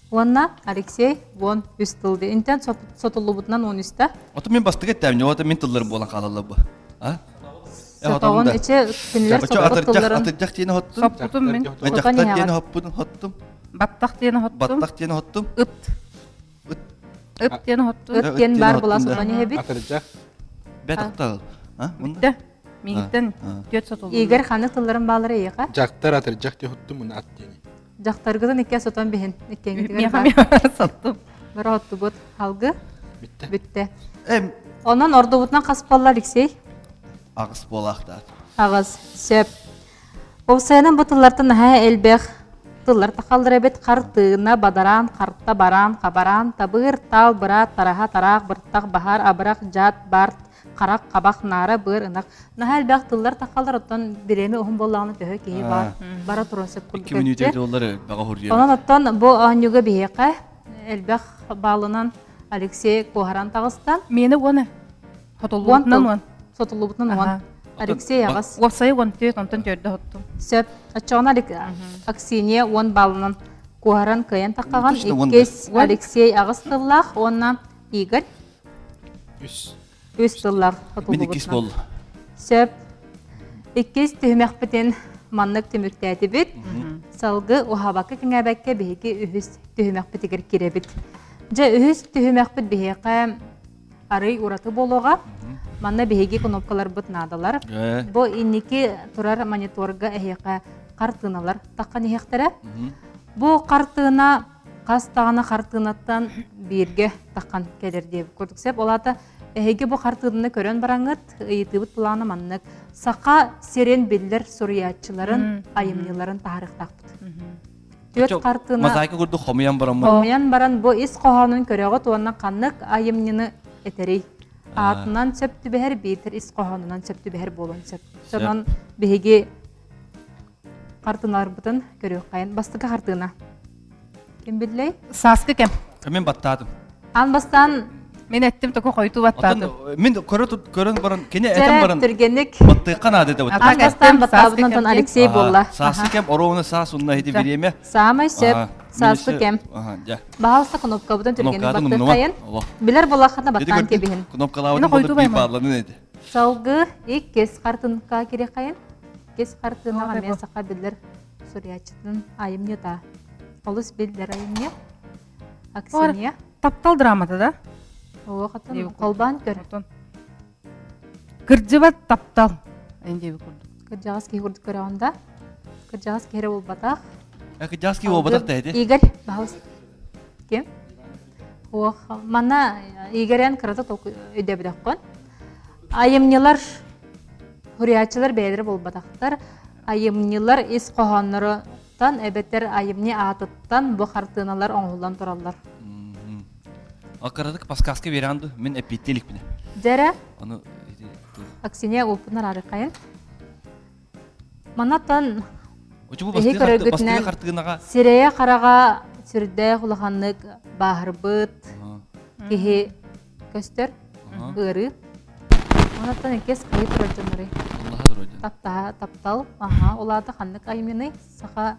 Уонна Алексей уон үс тыл ди. Интен сотуллубутунан уон үстэ. Ото мен бастык эттээм, ото мен тыллар буолан хаалаллар бу. А? Сотоҕун ичи кинилер соппут тылларын. Атырдьах диэни хоттум. Соппутум мин. Дьахтар диэни хоппутум хоттум. Баттах диэни хоттум. Баттах диэни хоттум. Ыт. Ыт. Ыт диэни хоттум. Ыт диэн бар була сотон иһэбит. Атырдьах. Бэтохтал. А? Бүтте. Миигиттэн түөрт сотуллуу. Игорь ханнык тылларын баалара эйиэхэ? Дьахтар атырдьах диэхуттум уна ат диэни. Дьахтаргытын икки сотон биһин. Иккиэҥитигэр Миэхэ баар. соттум. Бары оттубут. Алгы Бүттэ. бүттэ. Эм Онон ордубутунан хас буолла Алексей? Аҕыс буолаахтаат. Аҕыс. Сөп. Уопсайынан бу тыллартан наһаа элбэх тыллар тахаллар эбит. Хартыына, бадараан, харта, бараан, хабараан, табыыр, таал, быраат, тараһа, тараах, быртах, баһаар, абырах, дьаат, барт, харах, хабах, наара, быар, ынах. Наһаа элбэх тыллар тахаллар, оттон бириэмэ уһун буоллаҕына төһө киһи бар, бара туран сөп курдук Икки мүнүүтэ тыллар баҕа хурдуйар. Онон оттон бу оонньууга биһиэхэ элбэх баалынан Алексей куоһаран таҕыста. Миэнэ уона. Хотуллубутунан уон. Сотуллубутунан уон. Алексей аҕыс. Уопсайа 14, онтон төрдө хоттум. Сөп. Оччоҕуна Аксинья уон баалынан куоһаран кыайан таххаҕан. Иккис Алексей аҕыс тыллаах уонна Игорь Үс. Үс тыллаах Мин иккис буолла. Сөп. Иккис түһүмэхпитин маннык түмүктээтибит. Салгы уһаабакка кэҥээбэккэ биһиги үһүс түһүмэхпитигэр кирэбит. Дьэ, үһүс түһүмэхпит биһиэхэ арый ураты буолуоҕа. Манна биһиги кнопкаларбыт наадалар. Бу инники турар мониторга эһиэхэ хартыыналар таххан иһиэхтэрэ. Бу хартыына хас даҕаны хартыынаттан бииргэ таххан кэлэр диэбит курдук сөп. Ол аата эһиги бу хартыынаны көрөн бараҥҥыт, ыйытыыбыт плана маннык. Саха сирин биллэр суруйааччыларын айымньыларын таһаарыахтаахпыт. Түөрт хартыына Мозаика курдук хомуйан бараммыт. Хомуйан баран бу ис хоһоонун көрөҕүт уонна ханнык айымньыны этэрий? Аатынан сөп түбэһэр биитэр ис хоһоонунан сөп түбэһэр буолуон сөп. Сонон биһиги хартыыналарбытын көрүөххэйин. Бастакы хартыына. Ким биллэй? Сааскы кэм. Мен баттаатым. Аан бастаан Мин эттим току хойутуу баттаатым. Мин көрө көрөн баран кини этен баран түргенник баттыыкка наада этэ. Аан бастаан баттаабытынан Алексей буолла. Сааскы кэм оруобуна саас унна ити бириэмэ. Саамай сөп. Сааскы кэм. Баһалса кнопкабытын түргенник баттыыккайын. Билэр буолаххына баттаан кебиһин. Кнопкалаабытын болор баалланын эти. Салгы иккис хартынка кирехайын. Иккис хартынаға мен саха биллер суруйааччытын айымньыта. Олус биллер айымньы. Аксинья. Таптал драмата да? Оо, хатын колбаан көр. Кырдьыбат таптал. Эндеби курдук. Кырдьаҕас киһи курдук көрөҕүн да? Кырдьаҕас киһи эрэ буолбатах. Кырдьаҕас киһи буолбатах да эти. Игорь, баһылыс. Ким? Ох, манна Игорян кырата өйдөбүтөххүн. Айымньылар Суруйааччылар бэйэлэрэ буолбатахтар, айымньылар ис хоһоонноруттан эбэтэр айымньы аатыттан бу хартыыналар оҥоһуллан тураллар. Аккаратык подсказка беранду, мен эппиттей иликпинэ. Дьэрэ. Аны Аксинья уппунар арыкайын. Манаттан Очу бу бастыгы хартыынаға сирэйэ хараҕа сүрдээх улаханнык бааһырбыт киһи көстөр ыарыы. Онуттан иккис хайы турар дьоннорый? Таптаһа, таптал, аха, улаата ханнык айымньыный? Саха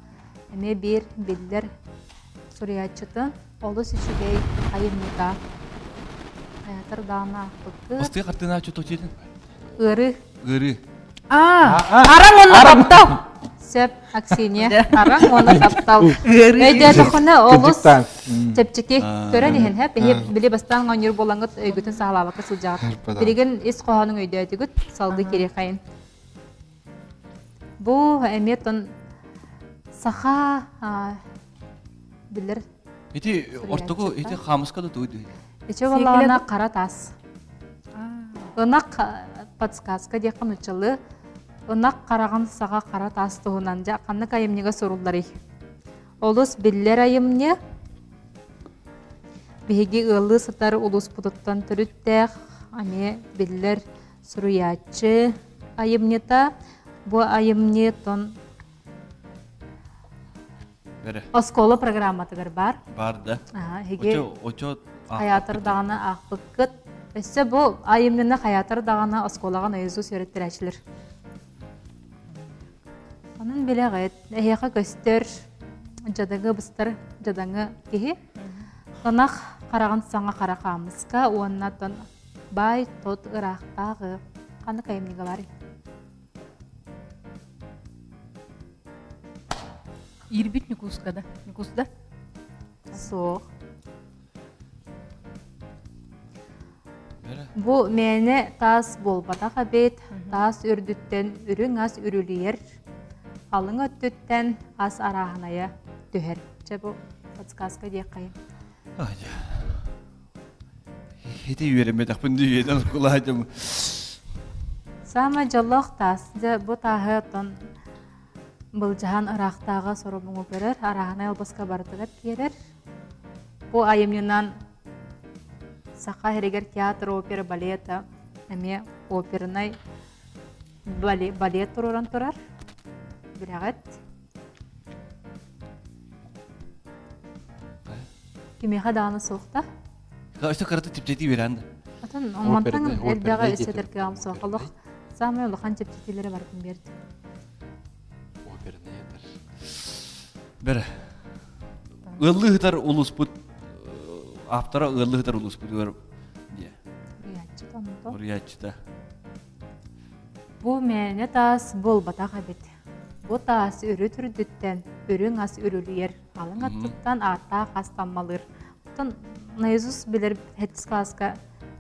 эмиэ биир биллэр суруйааччытын олус үчүгэй айымньыта. Хайатар даҕаны аахпыккыт. Бастыы хартыына чуточитин. Ыарыы. Ыарыы. Аа, араҥ уонна таптал. Сөп, Аксинья. Араҥ уонна таптал. Өйдөөтөххүнэ олус чэпчэки көрөн иһин һэ биһи били бастаан оонньуур буолаҥҥыт өйгүтүн саҕалаабакка сылдьаҕыт. Билигин ис хоһоонуҥ өйдөөтүгүт, салгыы кириэхэйин. Бу эмиэ тон саха билэр Ити ортоку ити хаамыска да тугуй Ичи балаана қара тас. Ынах подсказка диэххэ нуччалыы ынах хараҕын саҕа хара таас туһунан дьэ ханнык айымньыга сурулларый? Олус биллэр айымньы биһиги ыаллыы сытар улууспутуттан төрүттээх эмиэ биллэр суруйааччы айымньыта. Бу айымньы тон Оскуола программатыгар бар. Бар да. Эһиги хайаатар даҕаны аахпыккыт. Өссө бу айымньыны хайаатар даҕаны оскуолаҕа наизусть үөрэттэрээччилэр. Онон билэҕит, эһиэхэ көстөр дьадаҥы быстар дьадаҥы киһи. Ынах хараҕын саҥа хара хаамыска уонна баай тот ыраахтааҕы ханнык айымньыга барый? Иирбит Ньукууска да? Ньукуус да? Суох. Бу мээнэ таас буолбатах эбит, таас үрдүттэн үрүҥ ас үрүлүйэр, алыҥ өттүттэн ас арааһынайа түһэр. Чэ бу подсказка диэххэ. Ити үөрэммэтэхпин дүйүөтэн кулаатым. Саамай дьоллоох таас. Дьэ бу тааһы оттон былдьаһан ыраахтааҕы соробуҥу көрөр, арааһынай албаска барытыгар киэрэр. Бу айымньынан Саха сиригэр театр опера балета эмиэ опернай балет туруоран турар. Билэҕит. Кимиэхэ даҕаны суох да. Өссө кырата чэпчэтии биэрэн да. Атын мантан элбэҕи өссө кыаҕым суох. Олох саамай улахан чэпчэтиилэри барытын биэрдим. Оперный этэр. Бэрэ. Ыаллыы сытар улууспут автора ыаллыы сытар улууспутугар диэ. Уруйааччыта онто. Уруйааччыта. Бу мээнэ таас буолбатах эбит. Бу таас өрүт үрдүттэн үрүҥ ас үрүлүйэр, алыҥ аттыттан ааттаах ас таммалыыр. Оттон наизусть билэр хэттис класска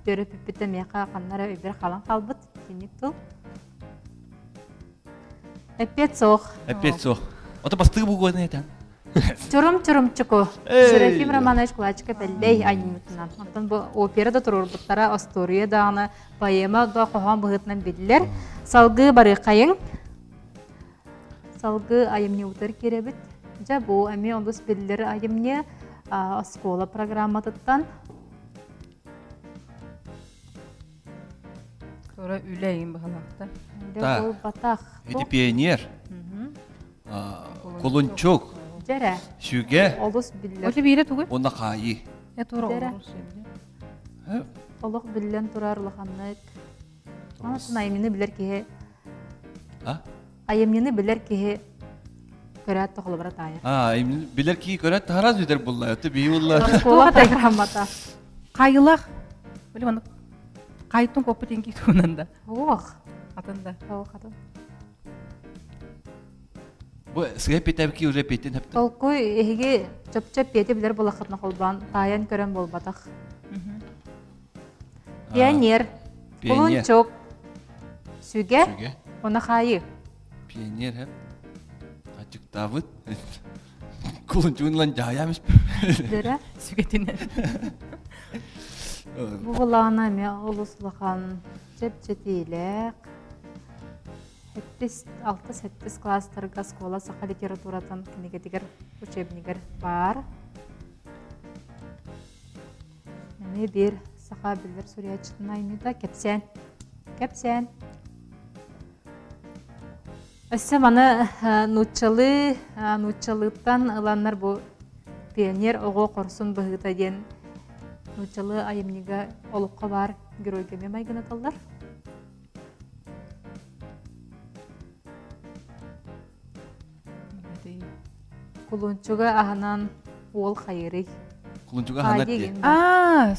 төрөппүппүттэн миэхэ ханна эрэ өйбөр халан хаалбыт итинник тыл. Эппиэт суох. Эппиэт суох. Ото бастыгы бугуон этэн. Чурум чурумчуку. Серафим Романович Кулачка Пеллей айымньытынан. Онтон бу опера да туруорбуттара, остуоруйа даҕаны, поэма да хоһоон быһыытынан биллэр. Салгыы барыаххайыҥ. Салгыы айымньыбытыгар киирэбит. Дьэ бу эмиэ олус биллэр айымньы оскуола программатыттан. Тура үлэ иин быһалаахта. Үлэ буолбатах. Ити пионер. Кулунчук. Дьэрэ. Сүгэ. Олус биллэр. Оти биирэ тугуй? Уонна хаайыы. Э тура олус Олох биллэн турар улаханнык. Онон айымньыны билэр киһи А? Айымньыны билэр киһи көрөөт тохолобура таайар. А, айымньыны билэр киһи көрөөт таһарас бүтэр булла. Это бии булла. Оскуола программата. Хайылах. Били маннык Хайтын коппут инки туунан да. Ох. Атын да. Ох, атын. Бу сыа петәбки уже петин хәптен. Толкуй эһиги чөп-чөп пети билэр булахытна холбоон таайан көрөн буолбатах. Пионер. Кулунчук. Сүгэ. Оны хаайы. Пионер хэп. Ачыктабыт. Кулунчугун лан жаайамыс. Дөрө. Сүгэтинен. Бу булаана эмиэ олус улахан чэпчэтиилээх. Сэттис, алта-сэттис класстарга оскуола саха литературатын кинигэтигэр учебнигэр баар. Эмиэ биир саха биллэр суруйааччытын айымньыта Кэпсээн. Кэпсээн. Өссө маны нууччалыы нууччалыыттан ыланнар бу пионер оҕо хорсун быһыыта диэн нууччалыы айымньыга олоххо баар геройга эмиэ майгынаталлар. Кулунчуга аһынан уол хайырый. Кулунчуга аһанар дии. Аа,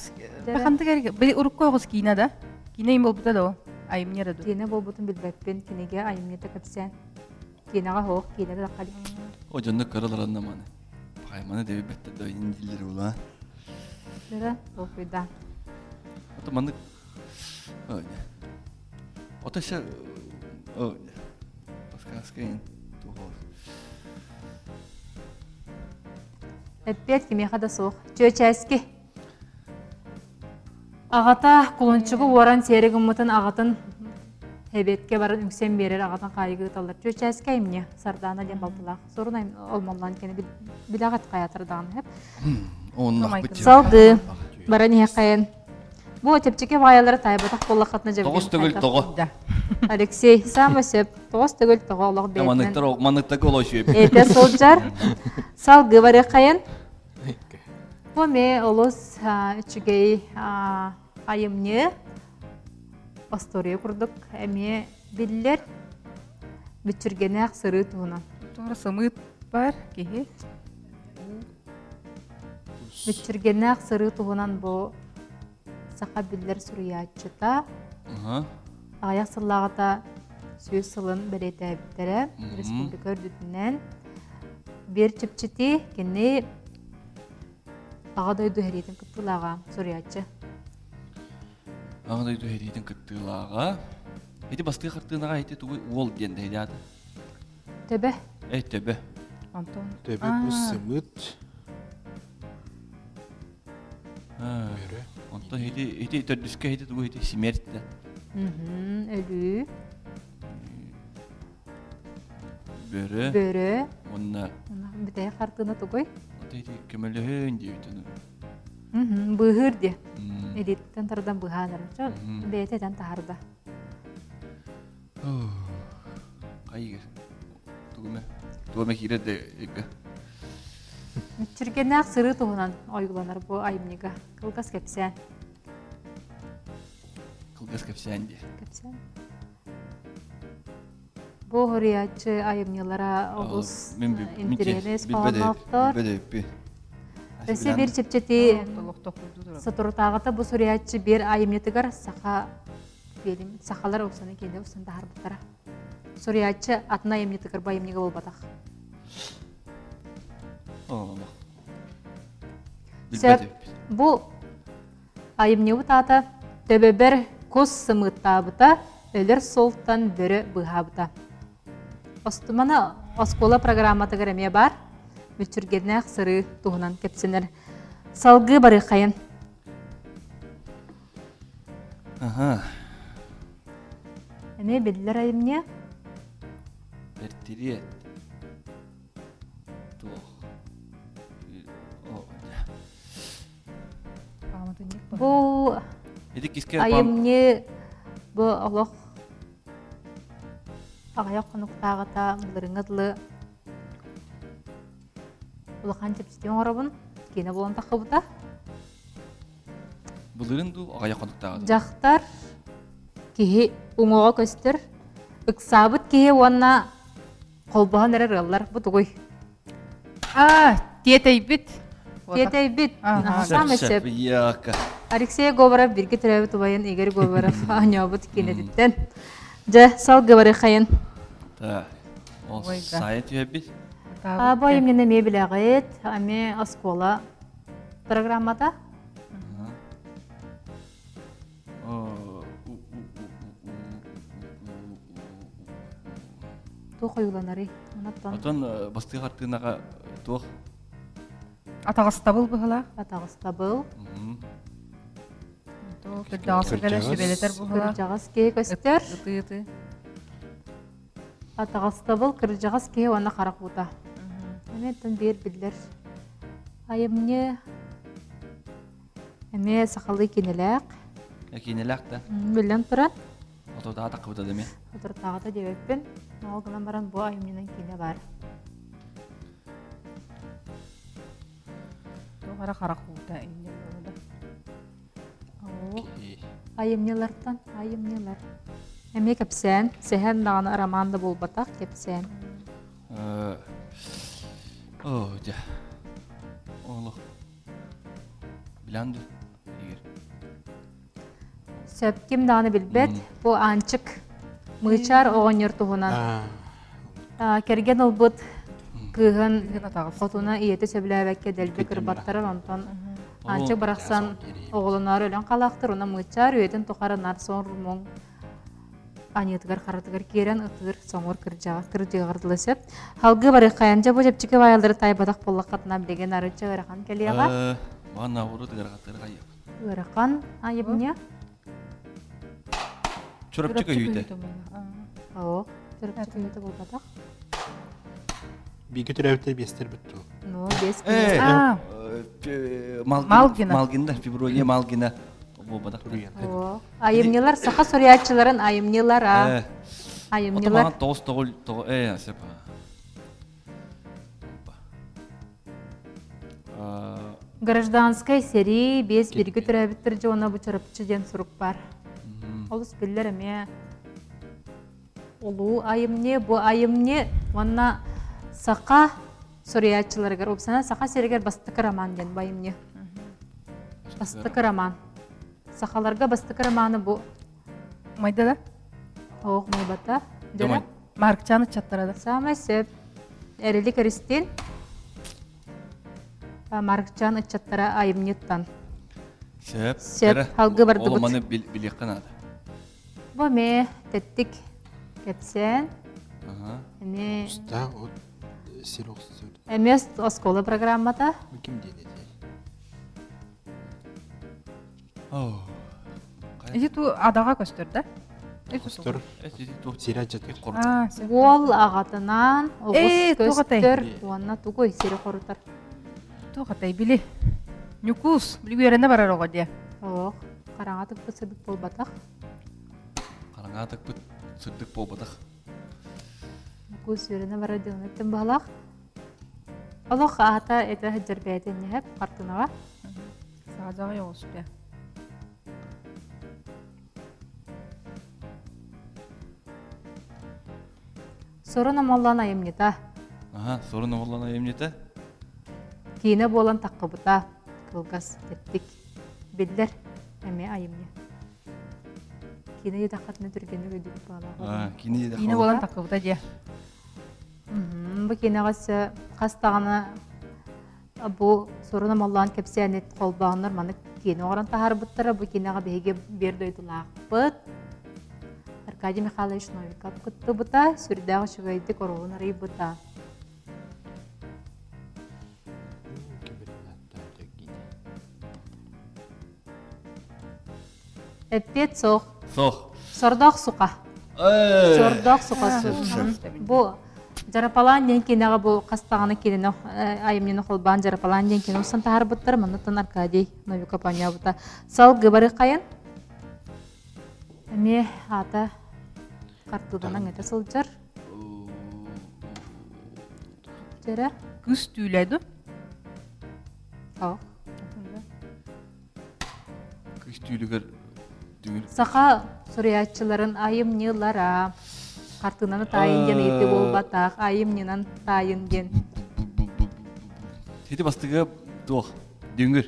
хантык эрге били урукку оҕус киинэ да? Киинэ им болбута да айымньы да Киинэ болбутун билбэппин, кинигэ айымньыта кэпсээн. Киинэҕэ хоох, киинэ да хали. О дьонно кыраларанна маны. Пайманы дебибеттер да индилер була. Дара, толкуйда. Ото маннык Ото се подсказка Эппиэт кимиэхэ да суох. Чүөчээски. Аҕата кулунчугу уоран сиэри гыммытын аҕатын эбиэткэ баран үҥсэн биэрэр аҕатын хаайыга ыыталлар. Чүөчээски айымньы Сардаана диэн балтылаах. Сурун олмоллоон кини билэҕит хайаатар даҕаны сөп. Салгыы баран иһэххэйэн Бу чэпчэки баайалары таайбатах буоллаххытына дьэ Тоҕус төгүл тоҕо. Да. Алексей, саамай сөп. Тоҕус төгүл тоҕо олох бэйэтинэн. Манныктар манныктарга олой сүйэп. Этэ сылдьар. Салгыы барыаххайын. Бу эмиэ олус үчүгэй айымньы остуоруйа курдук эмиэ биллэр бүччүргэнээх сырыы туһунан. Туора сымыыт бар киһи. Мүччүргэннээх сырыы туһунан бу саха биллэр суруйааччыта аҕыйах сыллааҕыта 100 сылын бэлиэтээбиттэрэ республика үрдүтүнэн биир чэпчэтии кини Аҕа дойду сэриитин кыттыылааҕа суруйааччы. Аҕа дойду сэриитин кыттыылааҕа. Ити бастыы хартыынаҕа ити тугу уол диэн дэһилээтэ. Төбө. Эй, төбө. Антон. Төбө бу сымыт. Бөрө. Онтон ити ити төрдүскэ ити тугу ити смерть да. Өлүү. Бөрө. Бөрө. Уонна Бүтэһик хартыына тугуй? Ити көмөлөһөн диэбитин. Быыһыыр диэ. Илииттэн тардан быһаан эрэр. Чо бэйэтэ этэн таһаарда. Хайыгар. Тугуме. Тугуме киирэр да ыга. Мүччүргэннээх сырыы туһунан ойууланар бу айымньыга. Кылгас кэпсээн. Кылгас кэпсээн диэ. Кэпсээн. Бу хоруйааччы айымньылара олус интэриэһинэй хоһоонноохтор. Өссө биир чэпчэтии соторутааҕыта бу суруйааччы биир айымньытыгар саха фильм сахалар устаны киинэ устан таһаарбыттара. Суруйааччы атын айымньытыгар бу айымньыга буолбатах. Сөп. Бу Айымньыбыт аата Төбөбөр кус сымыыттаабыта, өлөр суолтан бөрө быыһаабыта. Остумана оскуола программатыгар эмиэ баар. Мүччүргэннээх сырыы туһунан кэпсэнэр. Салгыы барыаххайын. Аха. Эмиэ биллэр айымньы. Бэртириэт. Туох. Бу айымньы бу олох аҕыйах хонуктааҕыта былырыҥҥа дылы улахан чэпчэтии оҥоробун киинэ буолан таххыбыта. Былырын дуу аҕыйах хонуктааҕыта? Дьахтар киһи уҥуоҕа көстөр, ыксаабыт киһи уонна холбоһон эрэр ыаллар бу тугуй? Аа, тиэтэйбит. Тиэтэйбит. Самый сөп. Алексей Говоров бирге төрөөбүт убайын Игорь Говоров оонньообут киинэтиттэн. Дьэ, салгы хайын. Так. Ол сайа түһэбит. Бу айымньыны эмиэ билэҕит. Ами оскуола программата. Туох ойууланарый? Отон бастыы хартыынаҕа туох? Атаҕастабыл быһылаах. Атаҕастабыл. Кырдьаҕас кэлэ сүбэлэтэр быһылаах. Кырдьаҕас киһи көстөр. Ытыы-ытыы. Атаҕастабыл кырдьаҕас киһи уонна харах уута. Эмиэ биир биллэр айымньы Эмиэ сахалыы кинилээх. Кинилээх да? Биллэн туран. Отутааҕа таххыбыта да эмиэ? Отутааҕыта диэбэппин. Ол гынан баран бу айымньынан киинэ баар. Туох эрэ харах уута инньэ буолла да. Айымньылартан айымньылар. Эмиэ кэпсээн, сэһэн даҕаны роман да буолбатах, кэпсээн. Оо, дьэ. Олох Билэн ду, Игорь? Сөп, ким даҕаны билбэт. Бу Аанчык Мыычаар оҕонньор туһунан. Кэргэн ылбыт кыыһын хотуна ийэтэ сөбүлээбэккэ дэлби кырбаттарар, онтон Аанчык барахсан оҕолоноору өлөн халаахтар, уна Мыычаар үйэтин тухары нар сон муҥ аньыытыгар-харатыгар киирэн ытыыр соҥур кырдьаҕас кырдьыаҕар дылы сөп. Халгыы барыаххайан дьэ бу чэпчэки баайалары таайбатах буоллаххытына билигин арычча ыарахан кэлиэҕэ. Манна урут ыарахаттары хайыах. Ыарахан айымньы. Чурапчы көһүүтэ. Оо, чурапчы көһүүтэ буолбатах. Бииргэ төрөөбүттэр биэстэр бүттү. Ну, биэс Малгина. Малгина, Феврония Малгина буолбатах. Айымньылар саха суруйааччыларын айымньылара. Айымньылар. Тоҕус тоҕул тоҕо э сөп. Гражданскай сэрии биэс бииргэ төрөөбүттэр дьоно бу Чурапчы диэн сурук бар. Олус биллэр эмиэ улуу айымньы бу айымньы уонна саха суруйааччыларыгар уопсайынан саха сиригэр бастакы роман диэн бу айымньы. Бастакы роман. Сахаларга бастакы романы бу Майда да? Оох майбата. Дьэ. Маркчан ыччаттара да. Самай сөп. Эрили Кристин. Маркчан ыччаттара айымньыттан. Сөп. Сөп. Алгы бардыбыт. Ол маны билиэххэ наада. Бу эмиэ тэттик кэпсээн. Эмиэ Устаах от сир охсор. Эмиэ оскуола программата. Бу ким диэн этэй? Ити ту адаға көстөр да? Көстөр. Сир ажатыр. Уол аҕатынаан оҕус көстөр уонна тугуй сири хорутар. Туох атай били. Ньукуус, били үөрэнэ барар оҕо диэ. Ох, хараҥа тыкпыт сырдык буолбатах. Хараҥа тыкпыт сырдык буолбатах. Ньукуус үөрэнэ барар диэн эттим баһылаах. Олох аата этэ сылдьар бэйэтин ньэһэп хартынаҕа. Саадьаҕай оҕус диэ. Сорун Омоллоон айымньыта. Аха, Сорун Омоллоон айымньыта. Киинэ буолан таххыбыта. Кылгас, тэттик. Биллэр эмиэ айымньы. Киинэ диэтэххитинэ түргэнник өйдүүбүт баалаах. Киинэ буолан таххыбыта диэ. Бу киинэҕэ өссө хас даҕаны бу Сорун Омоллоон кэпсээнит холбооннор маннык киинэ оҥорон таһаарбыттара. Бу киинэҕэ биһиги биир дойдулаахпыт. Аркадий Михайлович Новиков кыттыбыта, сүрдээх үчүгэйдик оруолун арыйбыта. Эппиэт суох. Суох. Сордоох сука. Сордоох сука. Бу Жарапалаан диэн киинэҕэ бу хас даҕаны киинэни айымньыны холбоон Жарапалаан диэн киинэ устан таһаарбыттар. Манныттан Аркадий Новиков оонньообута. Салгы хайан. Эмиэ аата хартыынанан этэ сылдьар. Дьэрэ. Кыс түүлэ ду? Ох. Кыс түүлүгэр дүҥүр. Саха суруйааччыларын айымньылара хартыынаны таайын диэн ыйытыы буолбатах, айымньынан таайын диэн. Ити бастыгы туох? Дүҥүр.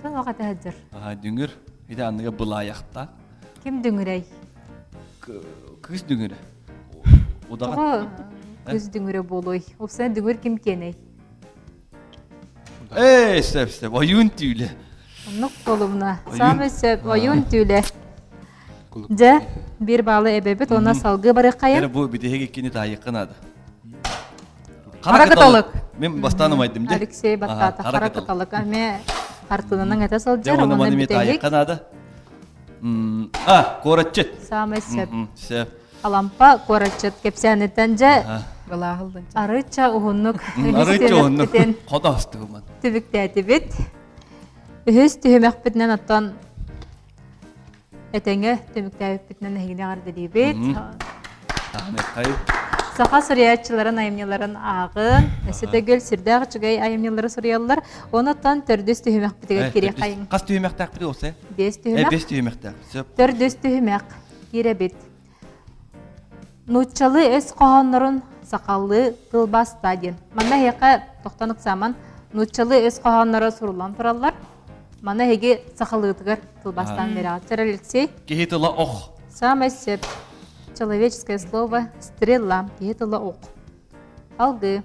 Туох этэ сылдьар? Аха, дүҥүр. Ити анныга былаайахта. Ким дүҥүрэй? Кыыс дүҥүрэ. Удаҕан. Тоҕо кыыс дүҥүрэ буолуой? Опсайа дүҥүр ким киэнэй? Ээ, сөп, сөп. Ойуун түүлэ. Оннук буолумна. Саамай сөп, ойуун түүлэ. Дьэ, биир баалы эбэбит, уонна салгыы барыаххайын. Бу бүтэһик иккини таайыахха наада. Хара кыталык. Мен бастаан умайдым дьэ. Алексей баттаата хара кыталык. Эмиэ хартыынанан этэ сылдьар, Дьэ, уонна эмиэ бүтэһик. таайыахха наада. А, куоратчыт. Саамай сөп. Сөп. Алампа куоратчыт кэпсээниттэн дьэ Былааһылдын. арычча уһуннук Арычча уһуннук хотоостугуман. Түбүктээтибит. Үһүс түһүмэхпитинэн оттон Этэҥҥэ түмүктээбиппитинэн эһигини эҕэрдэлиибит. Саха суруйааччыларын айымньыларын ааҕын, өссө төгүл сүрдээх үчүгэй айымньылары суруйаллар. Онуттан төрдүс түһүмэхпитигэр кириэххэйиҥ. Хас түһүмэхтээхпит уопсай? Биэс түһүмэх. Биэс түһүмэхтээх. Сөп. Төрдүс түһүмэх киирэбит. Нууччалыы өс хоһооннорун сахалыы тылбааста диэн. Манна эһиэхэ тохтон ыксааман нууччалыы өс хоһоонноро суруллан тураллар. Маны эһиги сахалыытыгар тылбаастаан биэрэҕит. Алексей. Киһи тыла ох. Самое сөп. Человеческое слово стрела. Киһи тыла ох. Алгы.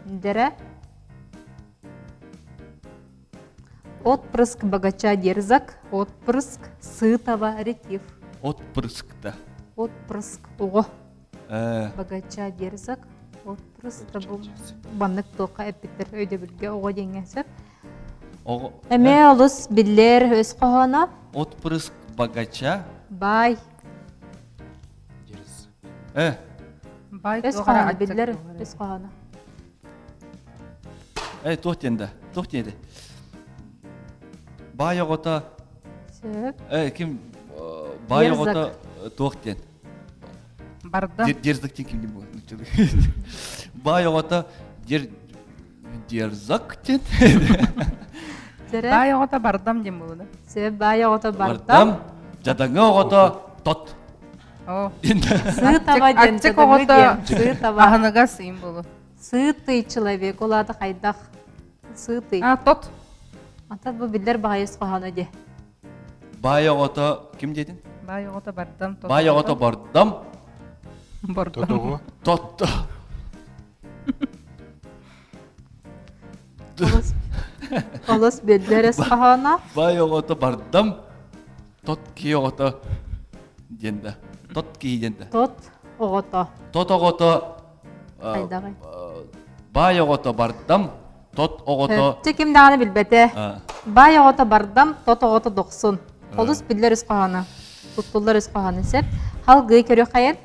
Дэрэ. Отпрыск богача дерзок, отпрыск сытого ретив. Отпрыск да. Отпрыск оҕо. Богача дерзок, отпрыск бу баннык туохха эппиттэр өйдөбүлгэ оҕо диэҥҥэ сөп. Эмиэ олус биллэр өс хоһооно. Отпрыск богача. Бай. Э. Бай Өс хоһооно биллэр өс хоһооно. Э, туох диэн да? Туох диэн этэ? Баай оҕото... Сөп. Э, ким баай оҕото туох диэн? Барда. Дерзак диэн ким диэн буолар? Баай оҕото дер дерзак диэн. Баай оҕото бардам диэн буолуна. Сөп, баай оҕото бардам. Дьадаҥы оҕото тот. Сыытаба диэн. Аччык оҕото сыытаба. Аһыныгас им болу. Сытый человек, ол аата хайдах? Сытый. А, тот. Ата бу биллэр баҕайыс хоһооно дии. Баай оҕото ким диэтин? Баай оҕото бардам. Баай оҕото бардам. Бардам. Тотоҕу. Тот. Олус биллэр өс хоһооно. Баай оҕото бардам, тот киһи оҕото диэн да. Тот киһи диэн да. Тот оҕото. Тот оҕото Хайдаҕый? Баай оҕото бардам, тот оҕото... Чэ ким даҕаны билбэтэ. Баай оҕото бардам, тот оҕото дохсун. Олус биллэр өс хоһооно. Туттуллар өс хоһооно сөп. Халгыы көрүөххэйэн.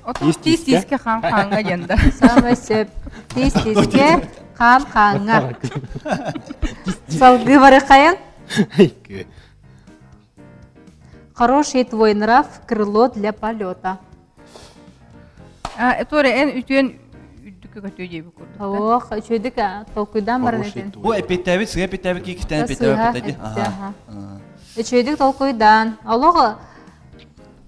Отон тиис тиискэ хаан хааҥҥа диэн да. Самый сөп. Тиис тиискэ хаан хааҥҥа. Салгыы барыхайын. Хороший твой нрав, крыло для полета. А, туора эн үтүөн үрдүккэ көтүө диэбит курдук. Ох, үчүгүйдүк толкуйдаан баран этин. Бу эппиэттээбит, сыа эппиэттээбит киикистээн эппиэттээбит. Аха. Үчүгүйдүк толкуйдаан. Олох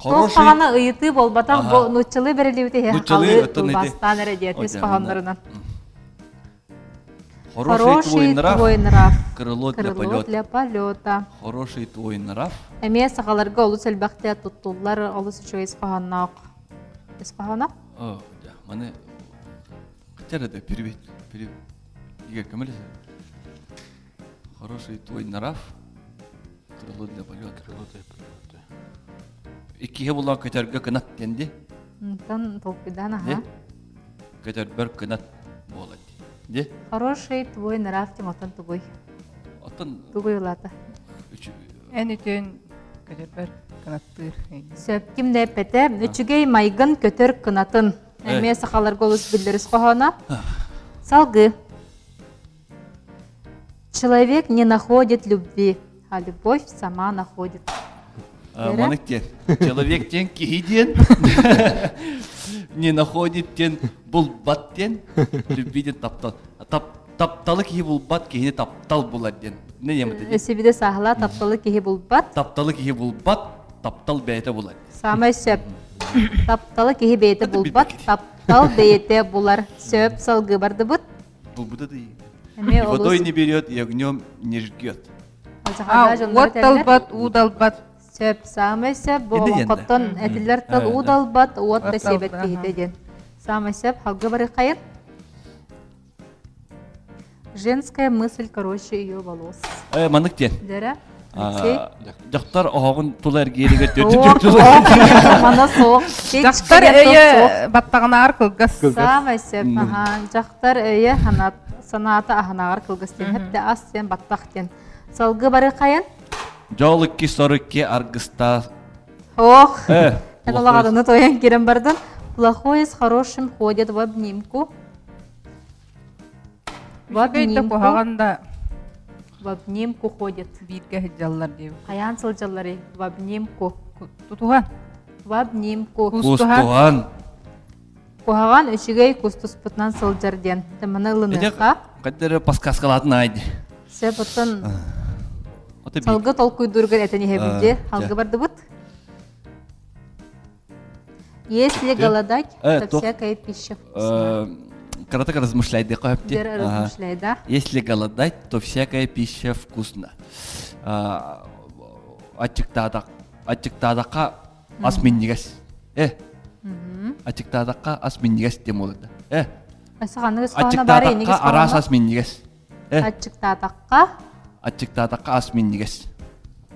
Туох даҕаны ыйытыы буолбатах, бу нууччалыы бэриллибит иһи халы тылбаастаан эрэ диэт ис хоһооннорунан. Хороший твой нрав, крыло для крыло для полета. Хороший твой нрав. Эмиэ сахаларга олус элбэхтэ туттуллар, олус үчүгэй ис хоһоонноох. Ис хоһооно? Маны хотя да перевед, перевед. Игорь, көмөлөс. Хороший твой нрав, крыло для полета. Крыло для полета. Иккиһэ булан көтөргө кынат диэн ди. Онтон толкуйдаан аха. Көтөрбөр кынат буолар ди. Хороший твой нрав тем оттон тугуй? Оттон тугуй улаата? Эн үтүөн көтөрбөр кынаттыыр. Сөп ким да эппэтэ. Үчүгэй майгын көтөр кынатын. Эмиэ сахаларга олус биллэрис хоһооно. Салгыы. Человек не находит любви, а любовь сама находит. Манык диэн. Человек диэн киһи диэн. Не находит диэн булбат диэн. Любви диэн таптал. Тапталы киһи булбат, киһини таптал булар диэн. Не диэн бу? Өсүбүдэ саһыла тапталы киһи булбат. Тапталы киһи булбат, таптал бэйэтэ булар. Самай сөп. Тапталы киһи бэйэтэ булбат, таптал бэйэтэ булар. Сөп салгыы бардыбыт. Булбута да И водой не берет, и огнем не жгет. Уот далбат, уу далбат. Сөп, саамай сөп. Бу олоҥхоттон этиллэр тыл уу далбат, уот да сиэбэт киһитэ диэн. Саамай сөп, халгы барыхайын. Женская мысль короче ее волос. Маннык диэн. Дэрэ? Алексей? Дьахтар оһоҕун тула эргииригэр Мана суох. Дьахтар өйө баттаҕынааҕар кылгас. Саамай сөп. Дьахтар өйө санаата аһынааҕар кылгас диэн. Хэптэ ас диэн баттах диэн. Салгы бары хайан? Дьол икки сор икки аргыста. Ох. Эн олаҕадыны тойон кирен бардын. Плохое с хорошим ходят в обнимку. В Үчүгэй да обнимку. куһаҕан да В обнимку ходят. бииргэ сылдьаллар диэбит. Хайаан сылдьалларый? В обнимку. Тутуһан. В обнимку. Кустуһан. Куһаҕан үчүгэй кустуспутунан сылдьар диэн. Маны ылыныахха. Каддары подсказкалаатын аайди. Сөп оттон салгы толкуйдуургар этэн иһэбин дии. Халгы бардыбыт. Если голодать, то всякая пища вкусна. Кратко размышляй, размышляй, да? Если голодать, то всякая пища вкусна. Ачыктаатахха ас минньигэс. Э. Ачыктаатахха ас минньигэс диэн буолар да. Э. Ачыктаатахха араас ас минньигэс. Э. Ачыктаатахха Аччыктаатахха ас минньигэс.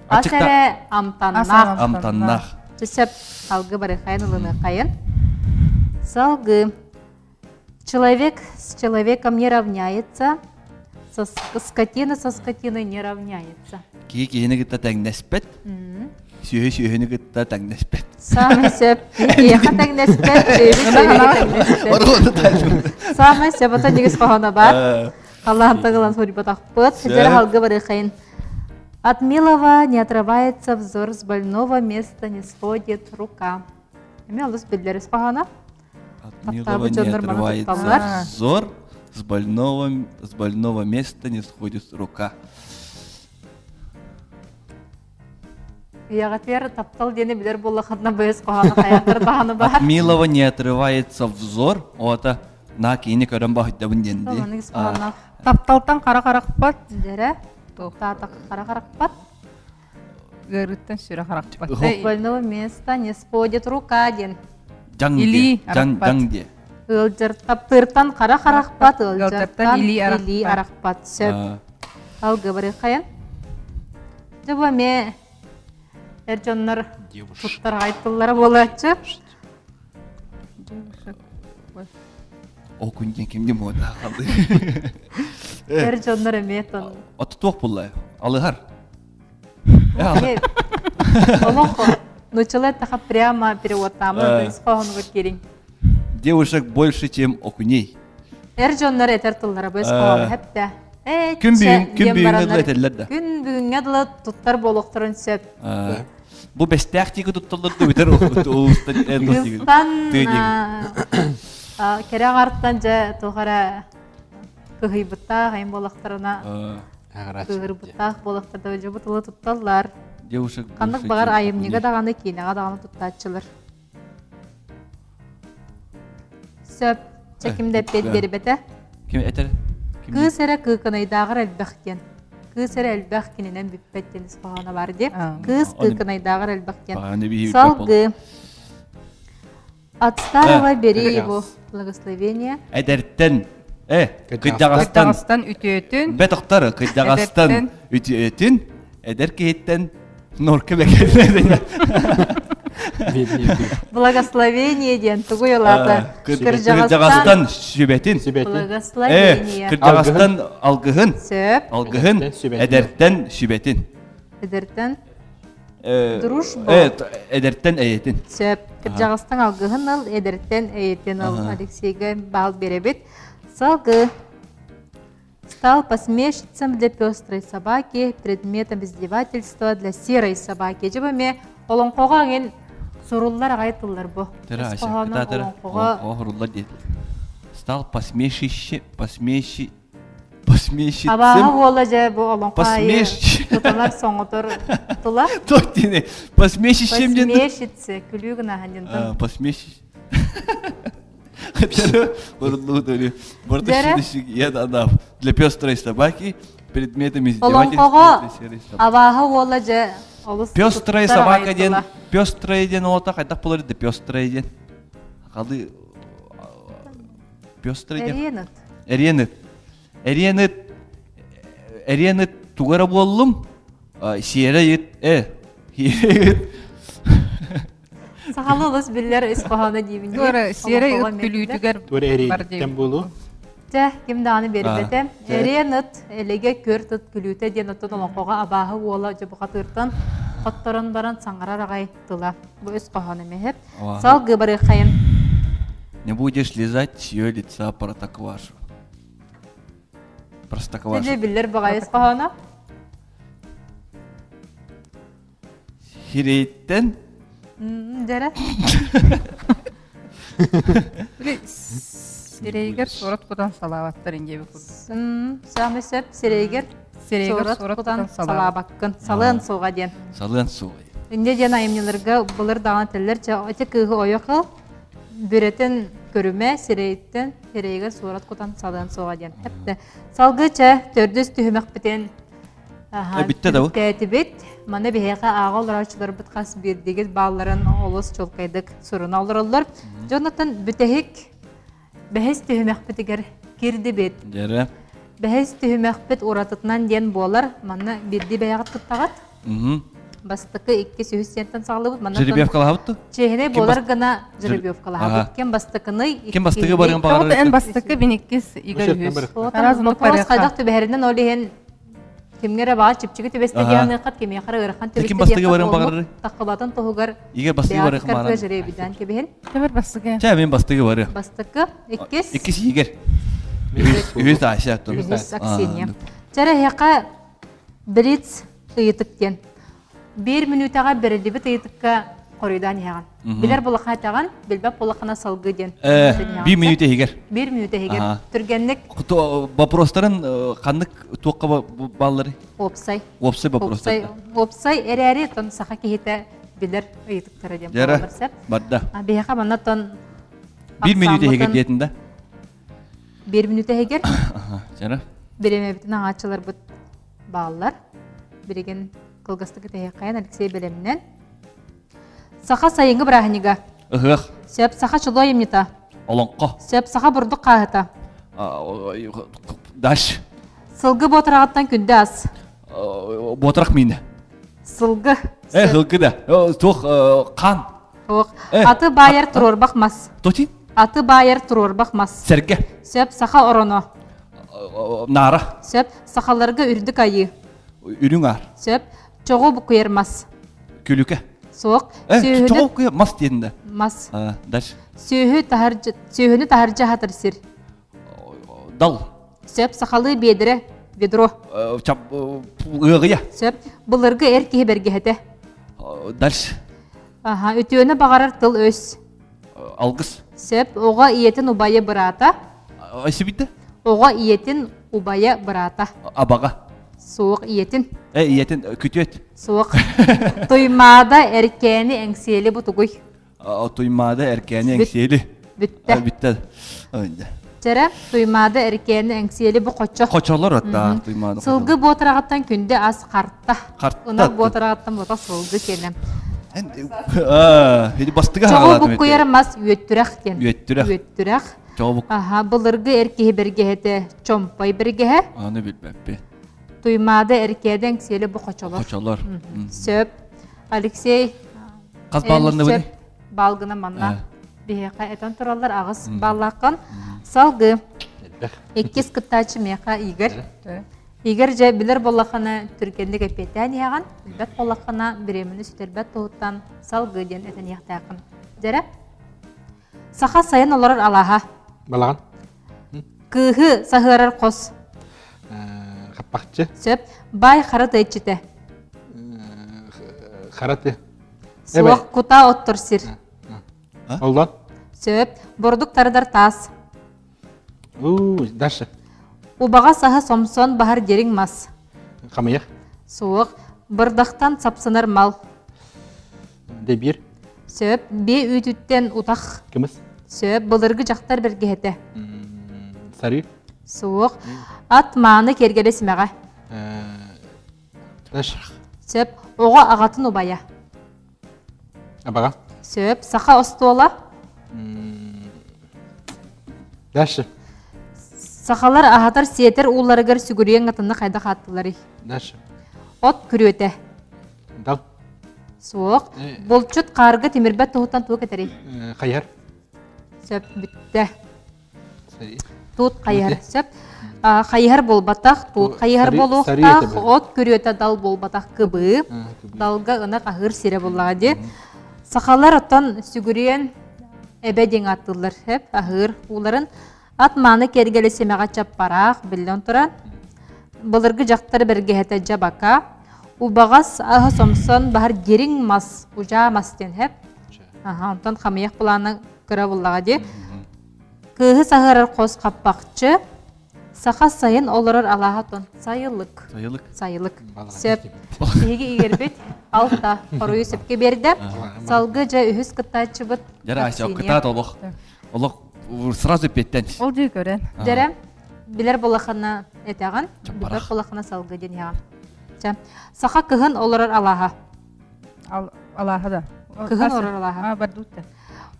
Ас эрэ амтаннаах. Амтаннаах. Сөп салгы барыхайын ылыныаххайын. Салгы. Человек с человеком не равняется, со скотина со скотиной не равняется. Киһи киһини кытта тэҥнэспэт, сүөһү сүөһүнү кытта тэҥнэспэт. Самый сөп. Киһиэхэ тэҥнэспэт, сүөһү сүөһүгэ тэҥнэспэт. Самый сөп, ото нигис хоһоно бар. Халлаан тыгылан суруйбатахпыт. Дьэрэ халгы барыахайын. От милого не отрывается взор, с больного места не сходит рука. Эми олус биллэр ис хоһооно. От милого не отрывается взор, с больного места не сходит рука. Ийэҕитигэр таптал диэни билэр буоллаххытына быыс хоһооно хайаатар даҕаны баар. От милого не отрывается взор, ота на киини көрөн баһыйдабын диэн дии. Тапталтан хара харахпат. Дэрэ. Таатах хара харахпат. Ыарыттан сүрэ харахпат. Больного места не сходит рука диэн. Дьаҥ диэ. Дьаҥ, дьаҥ диэ. Ыалдьар таптыыртан хара харахпат, ыалдьартан ыалдьартан илии илии арахпат. арахпат. Сөп. Алгыбары хайан. Дьэ бу эмиэ эр дьоннор туттар айтыллара буолааччы. О күн диэн кимди муода халды. Эр дьоннор эмиэ тон. Оту туох булла? Алыһар. Олох нучала таха прямо переводтаамы ис хоһоонугар киириҥ. Девушек больше, чем окуней. Эр дьоннор этэр тыллара бу ис хоһооно хэптэ. Күн бүгүн күн бүгүҥҥэ дылы этэллэр да. Күн бүгүҥҥэ дылы туттар буолуохтарын сөп. Бу бэстээх тиги тутталлар да бүтэр улуустан Кыыстан кэрэ аҥартан дьэ туох эрэ кыһыйбыттаах айым буолахтарына кыыһырбыттаах буолахтарда дьэ бу тылы тутталлар. Девушек Ханнык баҕар айымньыга даҕаны киинэҕэ даҕаны туттааччылар. Сөп. Чэ ким да эппиэт биэрбэтэ. Ким этэр? Кыыс эрэ кыыкынайдааҕар элбэх диэн. Кыыс эрэ элбэх кининэн бүппэт диэн ис хоһооно бар дии. Кыыс кыыкынайдааҕар элбэх диэн. Салгыы. От старого бери его благословение. Эдэртэн э кыдьаҕастан Кыдьаҕастан үтүөтүн. Бэтохтар кыдьаҕастан үтүөтүн эдэр киһиттэн норка бэкэллэ. Благословение диэн тугуй олаата? Кырдьаҕастан сүбэтин. Благословение. Кырдьаҕастан алгыһын. Сөп. Алгыһын. Эдэртэн сүбэтин. Эдэртэн Дружба. Эдэртэн эйэтин. Сөп. Кырдьаҕастан алгыһын ыл, эдэртэн эйэтин ыл. Алексейга баал биэрэбит. Салгы. Стал посмешницем для пестрой собаки, предметом издевательства для серой собаки. Дьэ ме олоҥхоҕо аңын суруллар аҕай тыллар бу. Олоҥхоҕо суруллар диэтилэр. Стал посмешище, посмеши, посмешицем. Абааһы уола дьэ бу олоҥхо аайы туталар соҥотор тыла. Тотини посмешищем диэн. Посмешице, күлүү гынаһан диэн. Посмешище. Для пестрой собаки предметом издевательства абааһы уола дьэ олус Пестрая собака диэн пестрая диэн оҕото хайдах буолар да пестрая диэн халы пестрая диэн Эриэн ыт. Эриэн ыт. Эриэн ыт эриэн ыт тугу эрэ буоллум сиэрэй ыт э сиэрэй ыт Сахалы олус биллэр ис хоһооно диибин. Туора сиэрэй ыт күлүүтүгэр бар диэн буолуо. Чэ, ким даҕаны биэрбэтэ. Эриэн ыт, элэгэ көрт ыт күлүүтэ диэн оттон олоҥхоҕо абааһы уола дьобухатыыртан хотторон баран саҥарар аҕай тыла. Бу ис хоһооно эмэһэп. Салгыы барыаххайын. Не будешь лизать чье лица протоквашу. Простоквашу. Дьэ биллэр баҕайы ис хоһооно. Сирэйиттэн Дьэрэ. Били сирэйигэр суорат кутан салаабаттар диэби курдук. Саамай сөп сирэйигэр Сирэйигэр суорат кутан салаабаккын. Салыан суоҕа диэн. Салыан суоҕа. Инде диэн айымньыларга былыр даҕаны этэллэр чэ ити кыыһы ойох ыл бүрэтин көрүмэ сирэйиттэн сирэйигэр суорат кутан салыан суоҕа диэн. Хэптэ. Салгыы чэ төрдүс түһүмэхпитин Бүттэ да Бүтээтибит. Маны биһиэхэ ааҕа олорооччуларбыт хас биирдигит баалларын олус чуолкайдык суруна олороллор. Дьонуттан бүтэһик бэһис түһүмэхпитигэр кирдибит. Дьэрэ. Бэһис түһүмэхпит уратытынан диэн буолар. Манна биирдии бэйэҕит кыттаҕыт. Бастакы иккис үһүс диэнтэн саҕалыыбыт. Манна Жеребьевкалаһабыт ту? Чиэһинэй буолар гына жеребьевкалаһабыт. Ким бастакыный? Ким бастакы барыан баҕарар? Эн бастакы, мин иккис, Игорь үһүс. Вопрос хайдах түбэһэринэн ол иһин кимҥэ эрэ баҕар чипчиги түбэстэ диэханыаххат, кимиэхэ эрэ ыарахан түбэстэ Ким бастакы барыан баҕарар? Таххыбатын туһугар Игорь бастакы барыан баҕарар. жеребидан кэбиһин. Тэбэр бастакы. Чэ, мин бастакы барыам. Бастакы, иккис. Иккис Игорь. Үһүс Ася. Үһүс Аксинья. Чэрэ эһиэхэ Блиц ыйытык диэн. Биир мүнүүтэҕэ бэриллибит ыйытыкка хоруйдаан иһэҕин. Билэр булаха этэҕин, билбэт булахына салгыы диэн. Биир мүнүүтэ иһигэр. Биир мүнүүтэ иһигэр. Түргэнник. Вопростарын ханнык туохха бааллары? Уопсай. Уопсай вопростар. Уопсай эрээри тон саха киһитэ билэр ыйытыктара диэн буолар сөп. Барда. Биһиэхэ манна тон Биир мүнүүтэ иһигэр диэтин да? Биир мүнүүтэ иһигэр. Жара. Бириэмэбитин аҥааччыларбыт бааллар. Билигин кылгастык итэһиэххэйэн Алексей бэлэмнэн. Саха сайыҥҥы бырааһынньыга. Ыһыах. Сөп, саха чулуу айымньыта. Олоҥхо. Сөп саха бурдук хааһыта. Дальше. Сылгы буотараҕыттан күндү ас. Буотарах миинэ. Сылгы. Э, сылгы да. Туох хаан. Туох. Аты баайар туруорбах мас. Тотин. Аты баайар туруорбах мас. Сэргэ. Сөп саха ороно. Наара. Сөп сахаларга үрдүк айыы. Үрүҥ аар. Сөп чоҕу букуйар мас. Күлүкэ. Суох. Э, чоҕу букуйар мас диэн да. Мас. Дальше. Сүөһү таһырдьа сүөһүнү таһырдьа аһатар сир. Дал. Сөп сахалыы биэдэрэ ведро. Ыаҕыйа. Сөп былыргы эр киһи бэргэһэтэ. Дальше. Аха, үтүөнү баҕарар тыл өс. Алгыс. Сөп оҕо ийэтин убайа быраата. Айсыбитте? Оҕо ийэтин убайа быраата. Абаҕа. Суох ийэтин. Э ийэтин күтүөт. Суох. Туймаада эркээни эҥсиэли бутугуй. Туймаада эркээни эҥсиэли. Бүттэ. Бүттэ. Чэрэ, Туймаада эркээни эҥсиэли бу хочо. Хочолор атта Туймаада. Сылгы буотараҕыттан күндү ас харта. Харта. Ынах буотараҕыттан буота сылгы киэнэ. Ити бастыга Чоҕу буккуйар мас үөттүрэх диэн. Үөттүрэх. Үөттүрэх. Аха, былыргы эр киһи бэргэһэтэ чомпой бэргэһэ. Аны билбэппин. Туймаада эркээди эҥсиэли бу хочолор. Хочолор. Сөп. Алексей Хас баалланныбыный? Баалгына манна биһиэхэ этэн тураллар аҕыс бааллааххын. Салгыы. Иккис кыттааччы миэхэ Игорь. Игорь дьэ билэр буоллаххына түргэнник эппиэттээн иһэҕин, билбэт буоллаххына бириэмэни сүтэрбэт туһуттан салгыы диэн этэн иһиэхтээххин. Дьэрэ. Саха сайын олорор алааһа. Балаҕан. Кыыһы саһыарар хос. Хаппахчы. Сөп. Баай хара тыа иччитэ. Хара тыа. Суох кута оттор сир. Оллон. Сөп. Бордук тардар таас. У, дальше. Убаҕас аһы сомсон баһар дириҥ мас. Хамыйах. Суох. Бырдахтан сапсынар мал. Дэбиир. Сөп. Биэ үүтүттэн утах. Кымыс. Сөп. Былыргы дьахтар бэргэһэтэ. Сарыы. Суох. Ат мааны киэргэлэ симэҕэ. Дальше. Сөп. Оҕо аҕатын убайа. Абаҕа. Сөп. Саха остуола. Дальше. Сахалар аһатар сиэтэр ууларыгар сүгүрүйэн атынны хайдах ааттыларый? Дальше. От күрүөтэ. Дал. Суох. Булчут хаарга тимирбэт туһуттан тугу кэтэрий? Хайар. Сөп бүттэ. Туут хайыһар. Сөп. Хайыһар буолбатах, туут хайыһар буолуохтаах, от күрүөтэ дал буолбатах кыбыы. Далга ынах аһыыр сирэ буллаҕа дии. Сахалар оттон сүгүрүйэн эбэ диэн ааттыыллар. Сөп, аһыыр ууларын. Ат мааны киэргэлэ симэҕэ чаппараах, биллэн туран. Былыргы дьахтар бэргэһэтэ дьабака. Убаҕас аһы сомсон баһар дириҥ мас, удьаа мас диэн хэп. Аха, онтон хамыйах былаана кыра буллаҕа дии. Кыыһы саһыарар хос хаппахчы, саха сайын олорор алааһа тон сайылык. Сайылык. Сайылык. Сөп. Биһиги игэрбит алта хоруйу сөпкө биэрдэ. Салгы дьэ үһүс кыттааччыбыт. Дьэрэ Ася, кытаат олох. Олох сразу петтен. Ол дии көрөн. Дьэрэ билэр булахана этэҕин, билэр булахана салгы диэн иһэҕин. Чэ, саха кыһын олорор алааһа. Алааһа да. Кыһын олорор алааһа. А, бардутта.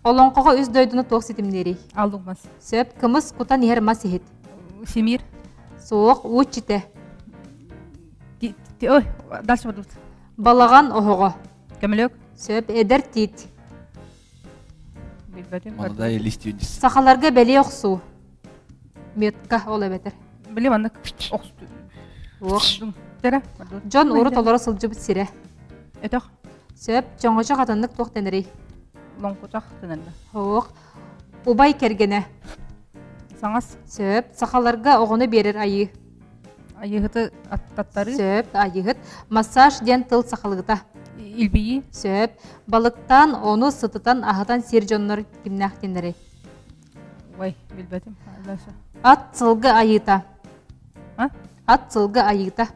Олоҥхоҕо үс дойдуну туох ситимниирий? Аллук мас. Сөп, кымыс кутан иһэр мас иһит. Симир. Суох, уу иччитэ. Ой, дальше бардут. Балаҕан оһоҕо. Көмөлөк. Сөп, эдэр тиит. Билбэтим. Молодая лиственница. Сахаларга бэлиэ охсуу. Метка ол эбэтэр. Били маннык Дьон урут олоро сылдьыбыт сирэ. Өтөх. Сөп, чоҥочох атыннык туох дэнэрий? Лоҥкучах дэнэллэр. Суох. Убай кэргэнэ. Саҥас. Сөп, сахаларга оҕону биэрэр айыы. Айыһыты аттаттарыы. Сөп, айыһыт. Массаж диэн тыл сахалыыта. Илбийии. Сөп. Балыктаан, ону сытытан, аһатан сир дьоннор кимнээх диэннэрий? Ой, билбэтим. Ат сылгы айыыта. Ат сылгы айыыта.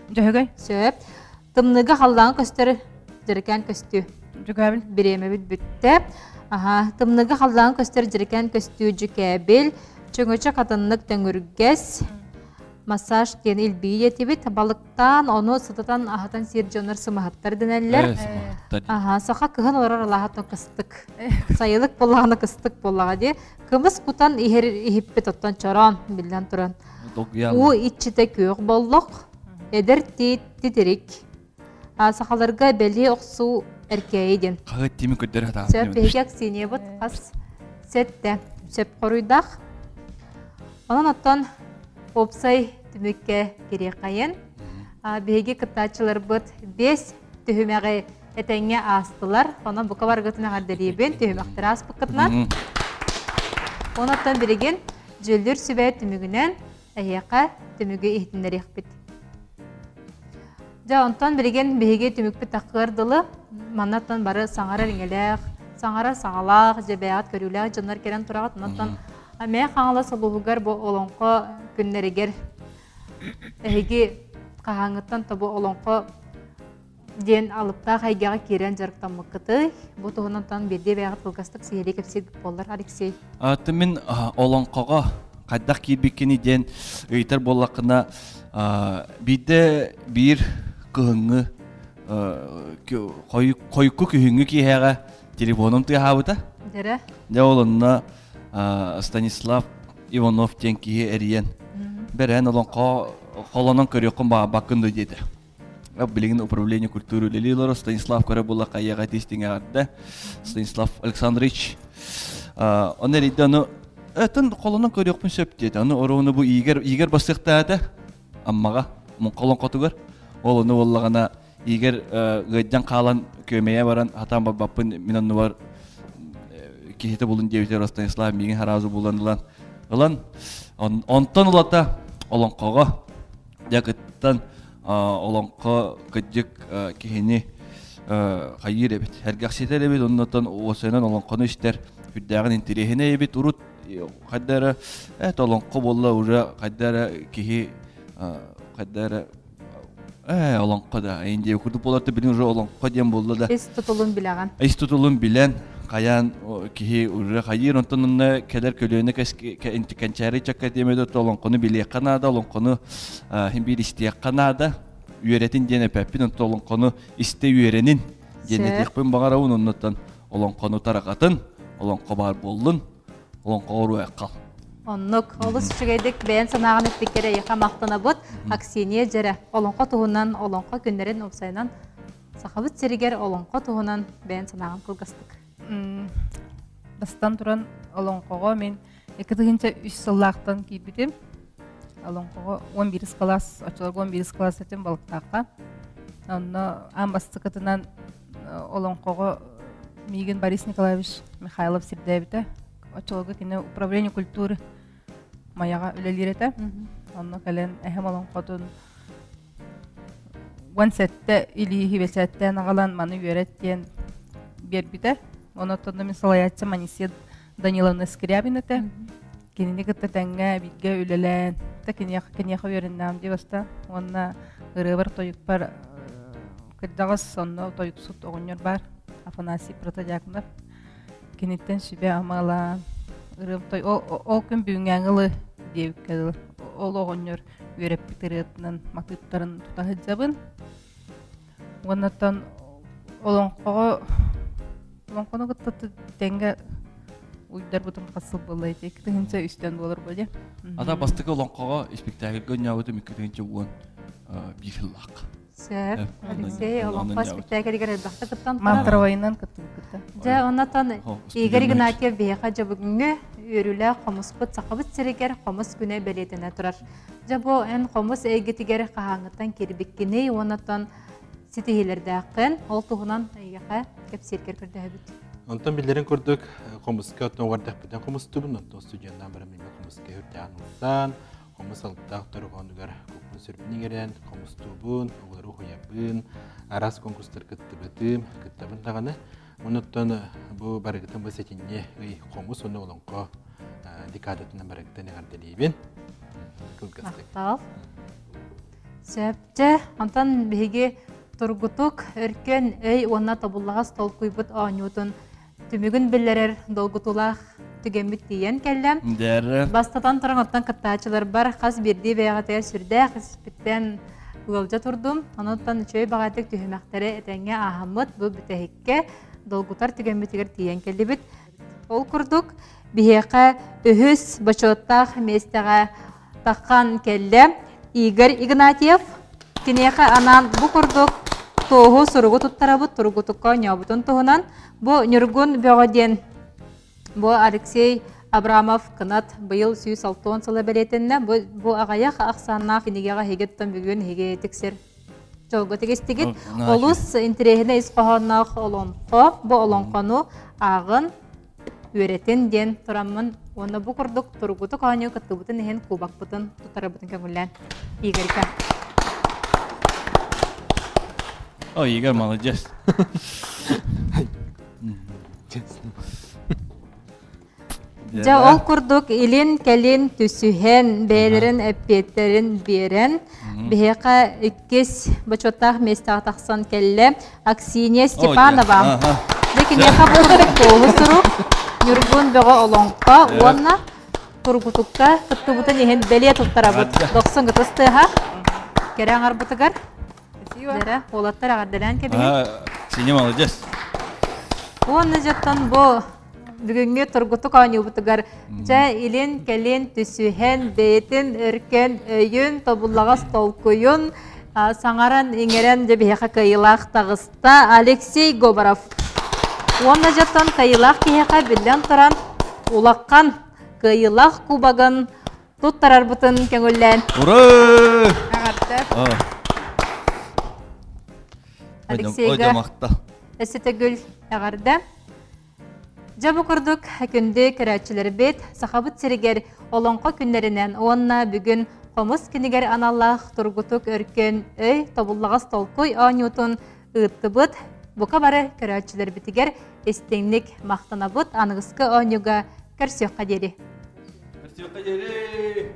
Дьөһөгөй. Сөп. Тымныыга халлааҥы көстөр дьэрэкээн көстүү. Дьүкээбил. Бириэмэбит бүттэ. Аха, тымныыга халлааҥы көстөр дьэрэкээн көстүү дьүкээбил. Чөҥөчө хатыннык төҥүргэс. Массаж диэн илбии этибит. Балыктаан, ону сытытан аһатан сиир дьоннор сымаһыттар дэнэллэр. Аха, саха кыһын олорор алааһа кыстык. Сайылык буоллаҕына кыстык буоллаҕа дии. Кымыс кутан иһэр иһиппит оттон чороон биллэн туран. Уу иччитэ күөх боллох, эдэр тиит титирик. Сахаларга бэлиэ охсуу эркээйи диэн. Хаһыат тими көрдөрө сатаабыт. Сөп, биһиги Аксиньябыт хас сэттэ сөп хоруйдаах. Онон оттон уопсай түмүккэ кириэххэйин. Биһиги кыттааччыларбыт 5 түһүмэҕи этэҥҥэ аастылар. Онон бука барыгытын эҕэрдэлиибин түһүмэхтэри ааспыккытынан. Онон билигин дьүүллүүр сүбэ түмүгүнэн эһиэхэ түмүгү иһитиннэриэхпит. Дьэ, онтон билигин биһиги түмүкпүт таххыар дылы маннаттан бары саҥарар иҥэлээх, саҥарар саҥалаах, дьэбээҕит көрүүлээх дьоннор кэлэн тураҕыт. Онтон Мэҥэ Хаҥалас улууһугар бу олоҥхо күннэригэр эһиги хаһааҥҥыттан тобу олоҥхо диэн алыптаах эйгэҕэ киирэн дьарыктаммыккытый? Бу туһунан биирдии бэйэҕит кылгастык сиһилии кэпсиир буоллар, Алексей. Мин олоҥхоҕо хайдах киирбиккиний диэн ыйытар буоллаххына, биирдэ биир кыһыҥҥы хойукку күһүҥҥү киэһэҕэ телефоном тыаһаабыта. Дьэрэ. Дьэ ол онно Станислав Иванов диэн киһи эрийэн бэрэн олоҥхо холонон көрүөххүн баҕарбаккын дуо диэтэ. Билигин управление культуры үлэлии олорор Станислав көрө була хайыаҕа тиистиҥэҕэрдэ Станислав Александрович оны эрийдэ ону этин холонон көрүөхпүн сөп диэтэ ону оруону бу Игорь Игорь бассыахтаата Аммаҕа олоҥхотугар ол ону буоллаҕына Игорь ыаддьан хаалан күөмэйэ баран хатаан барбаппын мин оннубар киһитэ булун диэбитигэр Станислав миигин хараазы булан ылан ылан онтон ылата олоҥхоҕо дьэ кыттан олоҥхо кырдьык киһини хайыыр эбит сэргэхситэр эбит оннуттан уосайынан олоҥхону истэр сүрдээҕин интириэһинэй эбит урут хайда эрэ это олоҥхо буолла уже хайда эрэ киһи хайда эрэ ээ олоҥхо да индия курдук буолар билин уже олоҥхо диэн буолла да ис тутулун билэҕин ис тутулун билэн хайаан киһи уже хайыыр онтон онно кэлэр көлүөнэ кэнчээри чакка диэмэдэ олоҥхону билиэххэ наада олоҥхону Иһин биир истиэххэ наада. Үөрэтин диэн эппэппин, онтон олоҥхону истэ үөрэнин диэн этиэхпин баҕарабын. Оннуттан олоҥхону тарҕатын, олоҥхо баар буоллун, олоҥхо оруойаххал. Оннук. Олус үчүгэйдик бэйэн санааҕын эппиккэр эйиэхэ махтанабыт. Аксинья дьэрэ, олоҥхо туһунан, олоҥхо күннэрин уопсайынан Сахабыт сиригэр олоҥхо туһунан бэйэн санааҕын кылгастык. Бастан туран олоҥхоҕо мин 2003 сыллаахтан киирбитим. Олоҥхоҕо 11 класс, оччолорго 11 класс этим Балыктаахха. Онно аан бастакытынан олоҥхоҕо миигин Борис Николаевич Михайлов сирдээбитэ. Оччолорго кини управление культуры Майаҕа үлэлиир этэ. Онно кэлэн эһэм олоҥхотун 17 илииһи бэчээттээн аҕалан маны үөрэт диэн биэрбитэ. Онон мин салайааччы Манисия Даниловна Скрябин этэ. Кинини кытта тэҥҥэ бииргэ үлэлээн, та киниэхэ киниэхэ үөрэннэҕим дии бастаан. Уонна ырыабар тойукпар кырдьаҕас онно тойуксут оҕонньор баар Афанасий Протодьяконов. Киниттэн сүбэ амалаан ырыам той ол, ол күн бүгүҥҥээҥи ылы диэбиккэ дылы ол оҕонньор үөрэппит ырыатынан матыыптарын тута сылдьабын. Уоннаттан олоҥхоҕо олоҥхону кытта тэҥҥэ уйдарбытым хас сыл буолла ити 2003-тэн буолар бу дии. Ата бастакы олоҥхоҕо испиктээкилгэ оонньообутум 2011 сыллаах. Сөп. Алексей олоҥхо спектаклигэр элбэхтэ кыттан Мантровайынан кыттыбыккыта. Дьэ, оннотон Игорь Игнатьев биһиэхэ дьэ бүгүҥҥү үөрүүлээх хомуспут Сахабыт сиригэр хомус күнэ бэлиэтэнэ турар. Дьэ бу эн хомус эйгэтигэр хаһааҥҥыттан киирбиккиний уоннаттан ситиһиилэрдээххин ол туһунан эйиэхэ кэпсииргэр көрдөһөбүт. Онтон биллэрин курдук хомуска оттон угардахпытын хомустубун, онтон студеннаан баран миҥэ хомуска үрдээн ылсан, хомус алыптаах дорҕоонугар куппун сүрбүн иҥэрэн, хомустуубун, оҕолору уһуйабын, араас конкурстар кыттыбытым, кыттабын даҕаны. Онуттан бу барыгытын бу сэтинньи ый хомус уонна олоҥхо декадатынан барыгытын эҕэрдэлиибин. Кылгастык. Махтал. Сөпчө, онтон биһиги тургутук, өркөн өй уонна тобуллаҕас толкуйбут оонньуутун түмүгүн биллэрэр долгутуулаах түгэммит тиийэн кэллэ. Бастатан туран оттон кыттааччыларбар хас биирдии бэйэҕитигэр сүрдээх испиттэн ыалдьа турдум. Онуттан үчүгэй баҕайытык түһүмэхтэри этэҥҥэ ааһаммыт бу бүтэһиккэ долгутар түгэммитигэр тиийэн кэллибит. Ол курдук, биһиэхэ үһүс бочуоттаах миэстэҕэ таххан кэллэ Игорь Игнатьев. Киниэхэ анаан бу курдук туоһу суругу туттарабыт, тургутукка оонньообутун туһунан. Бу Ньургун Бөҕө диэн бу Алексей Абрамов кынат быйыл 160 сыла бэлиэтэннэ. Бу, бу аҕыйах ахсааннаах кинигэҕэ эһиги оттон бүгүн эһиги тиксэр дьолго тигистигит. Олус интэриэһинэй ис хоһоонноох олоҥхо. Бу олоҥхону ааҕын, үөрэтин диэн тураммын уонна бу курдук тургутук оонньуу кыттыбытын иһин кубокпытын тутарабытын көҥүллээн Игорька. О, Игорь молодец. Дьэ, ол курдук илин-кэлин түсүһэн, бэйэлэрин эппиэттэрин биэрэн, биһиэхэ иккис бочуоттаах миэстэҕэ тахсан кэллэ Аксинья Степанова. Дьэ, киниэхэ бу курдук туоһу сурук, Ньургун Бөҕө олоҥхо уонна тургутукка кыттыбытын иһин бэлиэ туттарабыт. Дохсун ытыс тыаһа кэрэ аҥарбытыгар. Дьэрэ, уолаттар эҕэрдэлээн кэбиһин. Аксинья молодец. Уонна дьоттон бу бүгүҥҥү тургутук оонньуубутугар дьэ илин-кэлин түсүһэн бэйэтин өркөн өйүн тобуллаҕас толкуйун саҥаран иҥэрэн дьэ биһиэхэ кыайыылаах таҕыста Алексей Говоров. Уонна дьоттон кыайыылаах киһиэхэ биллэн туран улахан кыайыылаах кубогын туттарарбытын көҥүллээн. Ура! Эҕэрдэ! Алексейга өссө төгүл эҕэрдэ. Дьэ бу курдук күндү көрөөччүлэрбит Сахабыт сиригэр Олоҥхо күннэринэн уонна бүгүн хомус күнүгэр аналлаах тургутук өркөн өй тобуллаҕас толкуй оонньуутун ыыттыбыт. Бука бары көрөөччүлэрбитигэр истиҥник махтанабыт. Аныгыскы оонньууга көрсүөххэ диэри. Көрсүөххэ диэри!